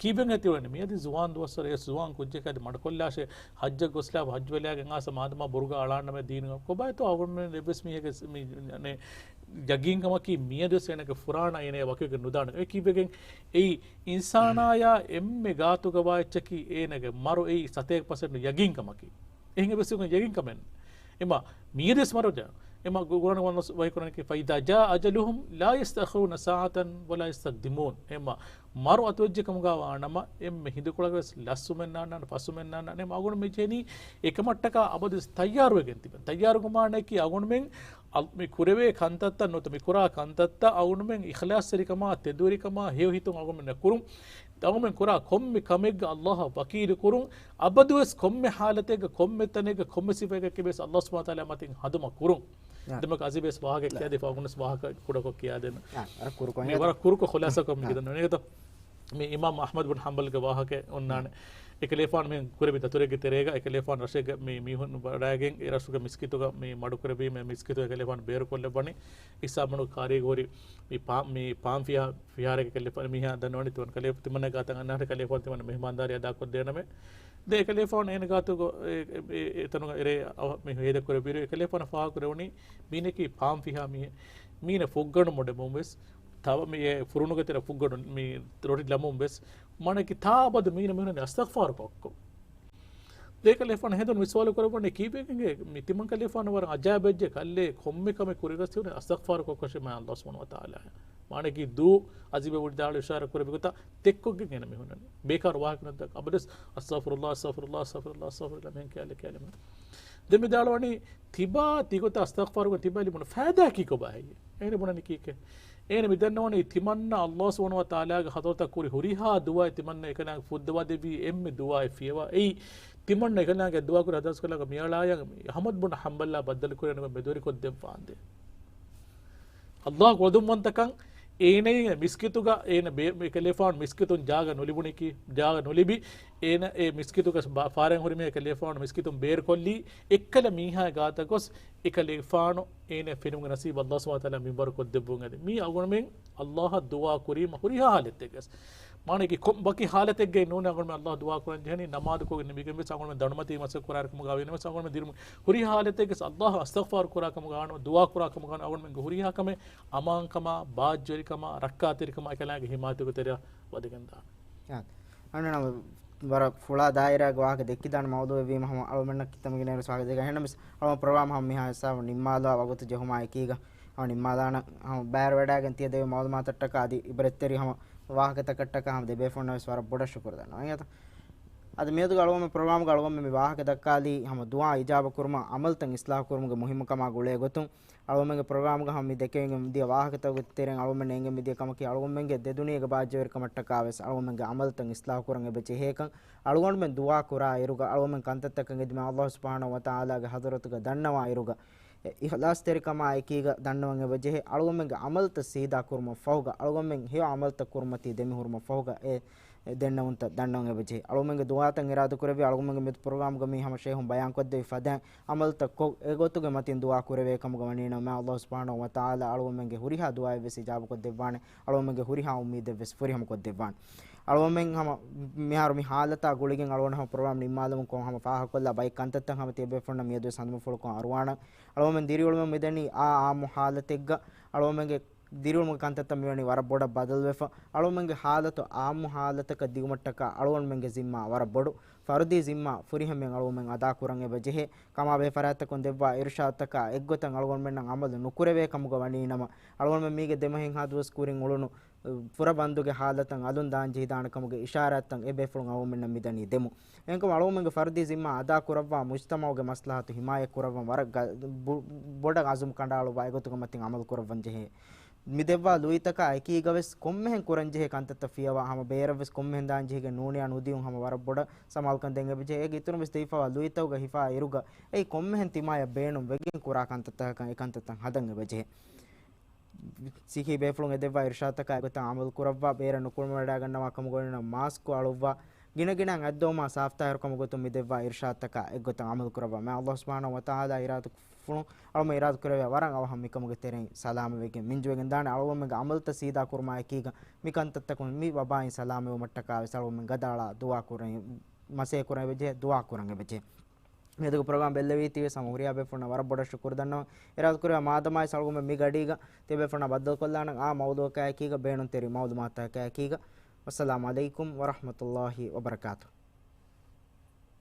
ކީއްވެން ހެތިވަނީ؟ މިއަދި ޒުވާން ދުވަސްވަރު އެ ޒުވާން ކުއްޖެކޭ އަދި މަޑުކޮށްލާށޭ، ހައްޖަށް ގޮސްލާ ހައްޖު ވެލާގެން އާސަ މާދަމާ ބުރުގާ އަޅާންނަމޭ ދީނުގަ. ކޮބާތޯ އަގުން އެއްވެސް މީހެއްގެ ސް-، މި، އަނެ، ޔަގީންކަމަކީ މިއަދުވެސް އޭނަގެ ފުރާނަ އޭނަޔާ ވަކިވެގެން ނުދާނެ. އެ ކީއްވެގެން؟ އެއީ އިންސާނާޔާ އެންމެ ގާތުގަ ވާ އެއްޗަކީ އޭނަގެ މަރު އެއީ ސަތޭކަ ޕަސެންޓް ޔަގީންކަމަކީ. އެހެން އެއްވެސް ޔަގީންކަމެއް. އެމަ މީރިސް މަރުޖަ. އެމަ ގު-، ގުރަން ވަން ވަސް ވަހިކުރަންކީ، فإذا جاء أجلهم لا يستأخرون ساعة ولا يستقدمون. އެމަ މަރު އަތުވެއްޖެ ކަމުގަ ވާނަމަ، އެންމެ ހިނދުކޮޅަކަށް ވެސް ލަސްވުމެއް ނާންނާނެ، ފަސްވުމެއް ނާންނާނެ. އެމަ އަގުނު މި ޖެހެނީ އެކަމަށްޓަކާ އަބަދު ތައްޔާރުވެގެން ތިބެން. ތައްޔާރު ކުމާނަކީ އަގުނުމެން އަލް-، މި ކުރެވޭ ކަންތައްތައް ނުވަތަ މި ކުރާ ކަންތައްތައް އަގުނުމެން އިޚްލާޞްތެރިކަމާ، ތެދުވެރިކަމާ، ހެޔޮ ހިތުން އަގުނުމެންނަށް ކުރުން. އަގުނުމެން ކުރާ ކޮންމެ ކަމެއްގަ އައްލާހަށް ވަކީލު ކުރުން. އަބަދުވެސް ކޮންމެ ޙާލަތެއްގަ، ކޮންމެ ތަނެއްގަ، ކޮންމެ ސިފައެއްގަ ވެސް އައްލާހު ސުބްޙާނަހު ވަތަޢާލާ މަތިން ހަނދުމަ ކުރުން. ދެމަކަ އަޒީޒް ވެސް ވާހަކަ ކިޔާދީފަ އަގުނަސް ވާހަކަ ކުޑަކޮށް ކިޔާދޭން. މި ވަރަށް ކުރުކޮށް ޚުލާސާކޮށް މި ކިޔަދެން ނޭގަތޯ. މި އިމާމް އަޙްމަދު ބިން ޙަންބަލްގެ ވާހަކަ އޮންނާނެ. އެކަލޭފާނު މި ކުރެވި ދަތުރެއްގެ ތެރޭގަ އެކަލޭފާނު ރަށެއްގަ މި މީހުން ވަޑައިގެން އެ ރަށުގެ މިސްކިތުގަ މި މަޑުކުރެވީމަ މިސްކިތު އެކަލޭފާނު ބޭރުކޮށްލެއްވަނީ. އިސާބުނު ކާރީގޯރި މި ޕާ-، މި ޕާން ފިހާ-، ފިހާރައިގެ ކަލޭފާނު މީހާ ދަންނަވަނީ ތިމަން ކަލޭ-، ތިމަންނަ ގާތަށް އަންނާނެ ކަލޭފާނު ތިމަން މެހުމާންދާރީ އަދާކޮށްދޭނަމޭ. ދެ އެކަލޭފާނު އޭނަ ގާތުގަ އެ-، އެ-، އެ-، އެތަނުގަ އެރޭ އަވަ-، މި ހޭދަ ކުރެއްވިއިރު އެކަލޭފާނު ފާހަގަ ކުރެވުނީ މީނަކީ ޕާން ފިހާ މީހެއް. މީނަ ފުއްގަނޑު މޮޑެމުން ވެސް ތަވަ މި އެ ފުރުނުގެ ތެރެ ފުއްގަނޑު މި ރޮޓި ލަމުން ވެސް މާނަކީ ތާ އަބަދު މީނަ މީހުން އަސްތަޣްފާރު ކޮށްކޮށް. ދެ ކަލޭފާނު ހެދުނު މި ސުވާލު ކުރައްވަނީ ކީއްވެގެން މި ތިމަން ކަލޭފާނު ވަރަށް އަޖާއިބެއްޖެ ކައްލޭ ކޮންމެ ކަމެއް ކުރިގަސް ތިބުނީ އަސްތަޣްފާރު ކޮށްކޮށެއް މާ އައްލާހު ސުބްޙާނަހު ވަތަޢާލާ. މާނަކީ ދޫ އަޒީޒް ވިދާޅު އިޝާރާ ކުރެއްވި ގޮތަށް ތެއްކޮށްގެން އޭނަ މި ހުންނަނީ. ބޭކާރު ވާހަކަ ނަތް އަބަދުވެސް އަސްތަޣްފިރުﷲ، އަސްތަޣްފިރުﷲ، އަސްތަޣްފިރުﷲ، އަސްތަޣްފިރުﷲ، އަސްތަޣްފިރުﷲ މިހެން ކިޔާލެ ކިޔާލެ މި. ދެން މިދާޅުވަނީ ތިބާ ތިގޮތަށް އަސްތަޣްފާރު ކޮށް ތިބާ ލިބުނު ފައިދާ ކީކޮބާ ހެއްޔޭ؟ އޭނަ ބުނަނީ ކީކޭ؟ އޭނަ މި ދަންނަވަނީ ތިމަންނަ އައްލާހު ސުބްޙާނަހު ވަތަޢާލާގެ ޙަޟްރަތަށް ކުރި ހުރިހާ ދުޢާއެއް ތިމަންނަ އެކަލާނގެ ފުއްދަވާ ދެއްވި އެންމެ ދުޢާއެއް ފިޔަވާ. އެއީ ތިމަންނަ އެކަލާނގެ ދުޢާ ކުރި ހަދީސް ކަލާނގެ މިއަޅާޔަށް އަޙްމަދު ބުން ޙަންބަލާ ބައްދަލު ކުރެވޭނެ މެދުވެރިކޮށްދެއްވާނދޭ. އައްލާހު ގޮދުންވަންތަކަން އޭނައީ މިސްކިތުގަ އޭނަ ބޭ-، އެކަލޭފާނު މިސްކިތުން ޖާގަ ނުލިބުނީކީ، ޖާގަ ނުލިބި، އޭނަ އެ މިސްކިތުގަ ބާ-، ފާރައިން ހުރި މީހާ އެކަލޭފާނު މިސްކިތުން ބޭރުކޮށްލީ، އެއްކަލަ މީހާ ގާތަށް ގޮސް އެކަލޭފާނު އޭނަ ފެނުމުގެ ނަސީބު އައްލާހު ސުބްޙާނަހު ވަތަޢާލާ މިންވަރު ކޮށްދެއްވުން އެދި. މީ އަގުނަމެން އައްލާހަށް ދުޢާ ކުރީމަ ހުރިހާ ހާލަތެއްގަސް. މާނައީ ކޮ-، ވަކި ހާލަތެއްގައި ނޫން އަގުނަމެން އައްލާހަށް ދުޢާ ކުރަން ޖެހެނީ، ނަމާދުކޮށް ނިމިގެން ވެސް އަގުނަމެން ދަނޑުމަތީ މަސައްކަތް ކުރާ ކަމުގަ ވީނަމަވެސް އަގުނަމެން ދިރުމު ހުރިހާ ހާލަތެއްގަސް އައްލާހަށް އަސްތަޣްފާރު ކުރާ ކަމުގަ ވާނަމަ، ދުޢާ ކުރާ ކަމުގަ ވާނަމަ، އަގުނަމެންގެ ހުރިހާ ކަމެއް އަމާންކަމާ، ބާއްޖަވެރިކަމާ، ރައްކާތެރިކަމާ އެކަލާނގެ ހިމާޔަތުގެ ތެރެއަށް ވަދެގެން ދާނެ. އަންނަނަ ވަރަށް ފުޅާ ދާއިރާގެ ވާހަކަ ދެއްކިދާނެ މައުޟޫޢެއް ވީމަ ހަމަ އަޅުމެންނަށް ކިތަންމެ ގިނައިރު ސާގަ ދޭގަ. އެހެންނަމަވެސް އަޅުމެން ޕްރޮގްރާމް ހަމަ މިހާ ހިސާބު ނިންމާލުވާ ވަގުތު ޖެހުމާ އެކީގަ ހަމަ ނިންމާލާނަން. ހަމަ ބައިވެރިވެވަޑައިގެން ތިޔަ ދެއްވި މައުލޫމާތަށްޓަކާ އަދި އިބްރަތްތެރި ހަމަ ވާހަކަތަކަށްޓަކާ ހަމަ ދެބޭފުޅުންނަށް ވެސް ވަރަށް ބޮޑަށް ޝުކުރު ދަންނަވަން. އިނގޭތަ؟ އަދި މިއަދުގެ އަޅުގަނޑުމެން ޕްރޮގްރާމްގަ އަޅުގަނޑުމެން މި ވާހަކަ ދައްކާލީ ހަމަ ދުޢާ އިޖާބަ ކުރުމަށް ޢަމަލުތައް އިޞްލާޙު ކުރުމުގެ މުހިއްމުކަމާ ގުޅޭ ގޮތުން. އަޅުގަނޑުމެންގެ ޕްރޮގްރާމްގަ ހަމަ މި ދެކެވިގެން މިދިޔަ ވާހަކަތަކުގެ ތެރެއިން އަޅުގަނޑުމެންނަށް އެނގެން މިދިޔަ ކަމަކީ އަޅުގަނޑުމެންގެ ދެދުނިޔޭގެ ބާއްޖަވެރިކަމަށްޓަކާ ވެސް އަޅުގަނޑުމެންގެ ޢަމަލުތައް އިޞްލާޙު ކުރަން އެބަ ޖެހޭކަން. އަޅުގަނޑުމެން ދުޢާ ކުރާ އިރުގަ، އަޅުގަނޑުމެން ކަންތައްތަކަށް އެދިމަ އައްލާހު ސުބްޙާނަހު ވަތަޢާލާގެ ޙަޟްރަތުގަ ދަންނަވާ އިރުގަ، އިޚްލާޞްތެރިކަމާ އެކީގަ ދަންނަވަން އެބަޖެހޭ. އަޅުގަނޑުމެންގެ ޢަމަލުތައް ސީދާ ކުރުމަށް ފަހުގަ، އަޅުގަނޑުމެން ހެޔޮ ޢަމަލުތައް ކުރުމަތީ ދެމިހުރުމަށް ފަހުގަ އެ، އެ ދެންނެވުންތައް ދަންނަވަން އެބަޖެހޭ. އަޅުގަނޑުމެންގެ ދުޢާތައް އިރާދަ ކުރެއްވި، އަޅުގަނޑުމެންގެ މި ޕްރޮގްރާމްގަ މި ހަމަ ޝޭހުން ބަޔާންކޮށްދެއްވި ފަދައިން ޢަމަލުތައް ކޮށް، އެގޮތުގެ މަތިން ދުޢާ ކުރެވޭ ކަމުގަ ވަނީނަމަ، އައްލާހު ސުބްޙާނަހު ވަތަޢާލާ އަޅުގަނޑުމެންގެ ހުރިހާ ދުޢާއެއް ވެސް އިޖާބަކޮށްދެއްވާނެ. އަޅުގަނޑުމެންގެ ހުރިހާ އުއްމީދެއް ވެސް ފުރިހަމަކޮށްދެއްވާނެ. އަޅުގަނޑުމެން ހަމަ މިހާރު މި ޙާލަތާ ގުޅިގެން އަޅުގަނޑު ހަމަ ޕްރޮގްރާމް ނިންމާލަމުން ކޮން ހަމަ ފާހަގަކޮށްލާ ބައެއް ކަންތައްތައް ހަމަ ތިޔަބޭފުޅުންނަށް މިއަދުވެސް ހަނދުމަފުޅުކޮށް އަރުވާނަން. އަޅުގަނޑުމެން ދިރިއުޅުމެއް މިދަނީ އާ އާއްމު ޙާލަތެއްގަ. އަޅުގަނޑުމެންގެ ދިރިއުޅުމުގެ ކަންތައްތައް މިވަނީ ވަރަށް ބޮޑަށް ބަދަލުވެފަ. އަޅުގަނޑުމެންގެ ޙާލަތު އާއްމު ޙާލަތަކަށް ދިއުމަށްޓަކާ އަޅުގަނޑުމެންގެ ޒިންމާ ވަރަށް ބޮޑު. ފަރުދީ ޒިންމާ ފުރިހަމައިން އަޅުގަނޑުމެން އަދާކުރަން އެބަޖެހޭ. ކަމާބެހޭ ފަރާތްތަކުން ދެއްވާ އިރުޝާދުތަކާ އެއްގޮތަށް އަޅުގަނޑުމެންނަށް ޢަމަލު ނުކުރެވޭ ކަމުގަ ވަނީނަމަ، އަޅުގަނޑުމެން މީގެ ދެމަހެއްހާ ދުވަސް ކުރިން އުޅުނު ފުރަބަންދުގެ ހާލަތަށް އަލުން ދާން ޖެހިދާނެ ކަމުގެ އިޝާރާތްތައް އެ ބޭފުޅުން އަޅުގަނޑުމެންނަށް މިދަނީ ދެމުން. އެހެންކަމުން އަޅުގަނޑުމެންގެ ފަރުދީ ޒިންމާ އަދާކުރައްވާ، މުޖްތަމަޢުގެ މަސްލަހަތު ހިމާޔަތްކުރައްވަން ވަރަށް ގަ-، ބު-، ބޮޑަށް އަޒުމް ކަނޑައަޅުއްވާ އެގޮތުގެ މަތިން ޢަމަލު ކުރައްވަން ޖެހޭ. މި ދެއްވާ ލުއިތަކާ އެކީގަވެސް ކޮންމެހެން ކުރަންޖެހޭ ކަންތައްތައް ފިޔަވާ، ހަމަ ބޭރަށްވެސް ކޮންމެހެން ދާންޖެހިގެން ނޫނިއްޔާ ނުދިޔުން ހަމަ ވަރަށް ބޮޑަށް ސަމާލުކަން ދޭން އެބަޖެހޭ. އޭގެ އިތުރުންވެސް ދެވިފައިވާ ލުއިތަކުގަ ހިފާ އިރުގަ އެއީ ކޮންމެހެން ތިމާޔަށް ބޭނުން ވެގެން ކުރާ ކަންތައްތަކަކަށް އެކަންތައްތައް ހަދަން އެބަޖެހޭ. ސިއްހީ ބޭފުޅުން އެދެއްވާ އިރުޝާދުތަކާ އެގޮތަށް ޢަމަލު ކުރައްވާ، ބޭރަށް ނުކުޅުމަޑައިގަންނަވާ ކަމުގައި މާސްކު އަޅުއްވާ، ގިނަގިނައިން އަތްދޮވުމާ ސާފުތާހިރުކަމުގެ ގޮތުން މި ދެއްވާ އިރުޝާދުތަކާ އެއްގޮތަށް ޢަމަލު ކުރައްވާ. މާތް ﷲ ސުބްޙާނަހޫ ވަތަޢާލާ އިރާދަ ފުޅުން އަޅުމެން އިރާދަ ކުރެވޭ ވަރަށް އަވަހަށް މިކަމުގެ ތެރެއިން ސަލާމަތްވެގެން މިންޖުވެގެން ދާނެ. އަޅުގަނޑުމެންގެ ޢަމަލުތައް ސީދާ ކުރުމާ އެކީގަ މި ކަންތައްތަކުން މި ވަބާއިން ސަލާމަތްވުމަށްޓަކާ ވެސް އަޅުގަނޑުމެން ގަދައަޅާ ދުޢާ ކުރަން، މަސޭ ކުރަން އެބަޖެހޭ، ދުޢާ ކުރަން އެބަޖެހޭ. މިއަދުގެ ޕްރޮގްރާމް ބެއްލެވީތީވެސް ހަމަ ހުރިހާ ބޭފުޅުންނަށް ވަރަށް ބޮޑަށް ޝުކުރު ދަންނަވަން. އިރާދަ ކުރެވޭ މާދަމާވެސް އަޅުގަނޑުމެން މި ގަޑީގަ ތިޔަބޭފުޅުންނާ ބައްދަލުކޮށްލާނަން އާ މައުޟޫޢަކާ އެކީގަ، ބޭނުންތެރި މަޢުލޫމާތުތަކާ އެކީގަ. ވައްސަލާމު ޢަލައިކުމް ވަރަޙްމަތުﷲ ވަބަރަކާތުހު.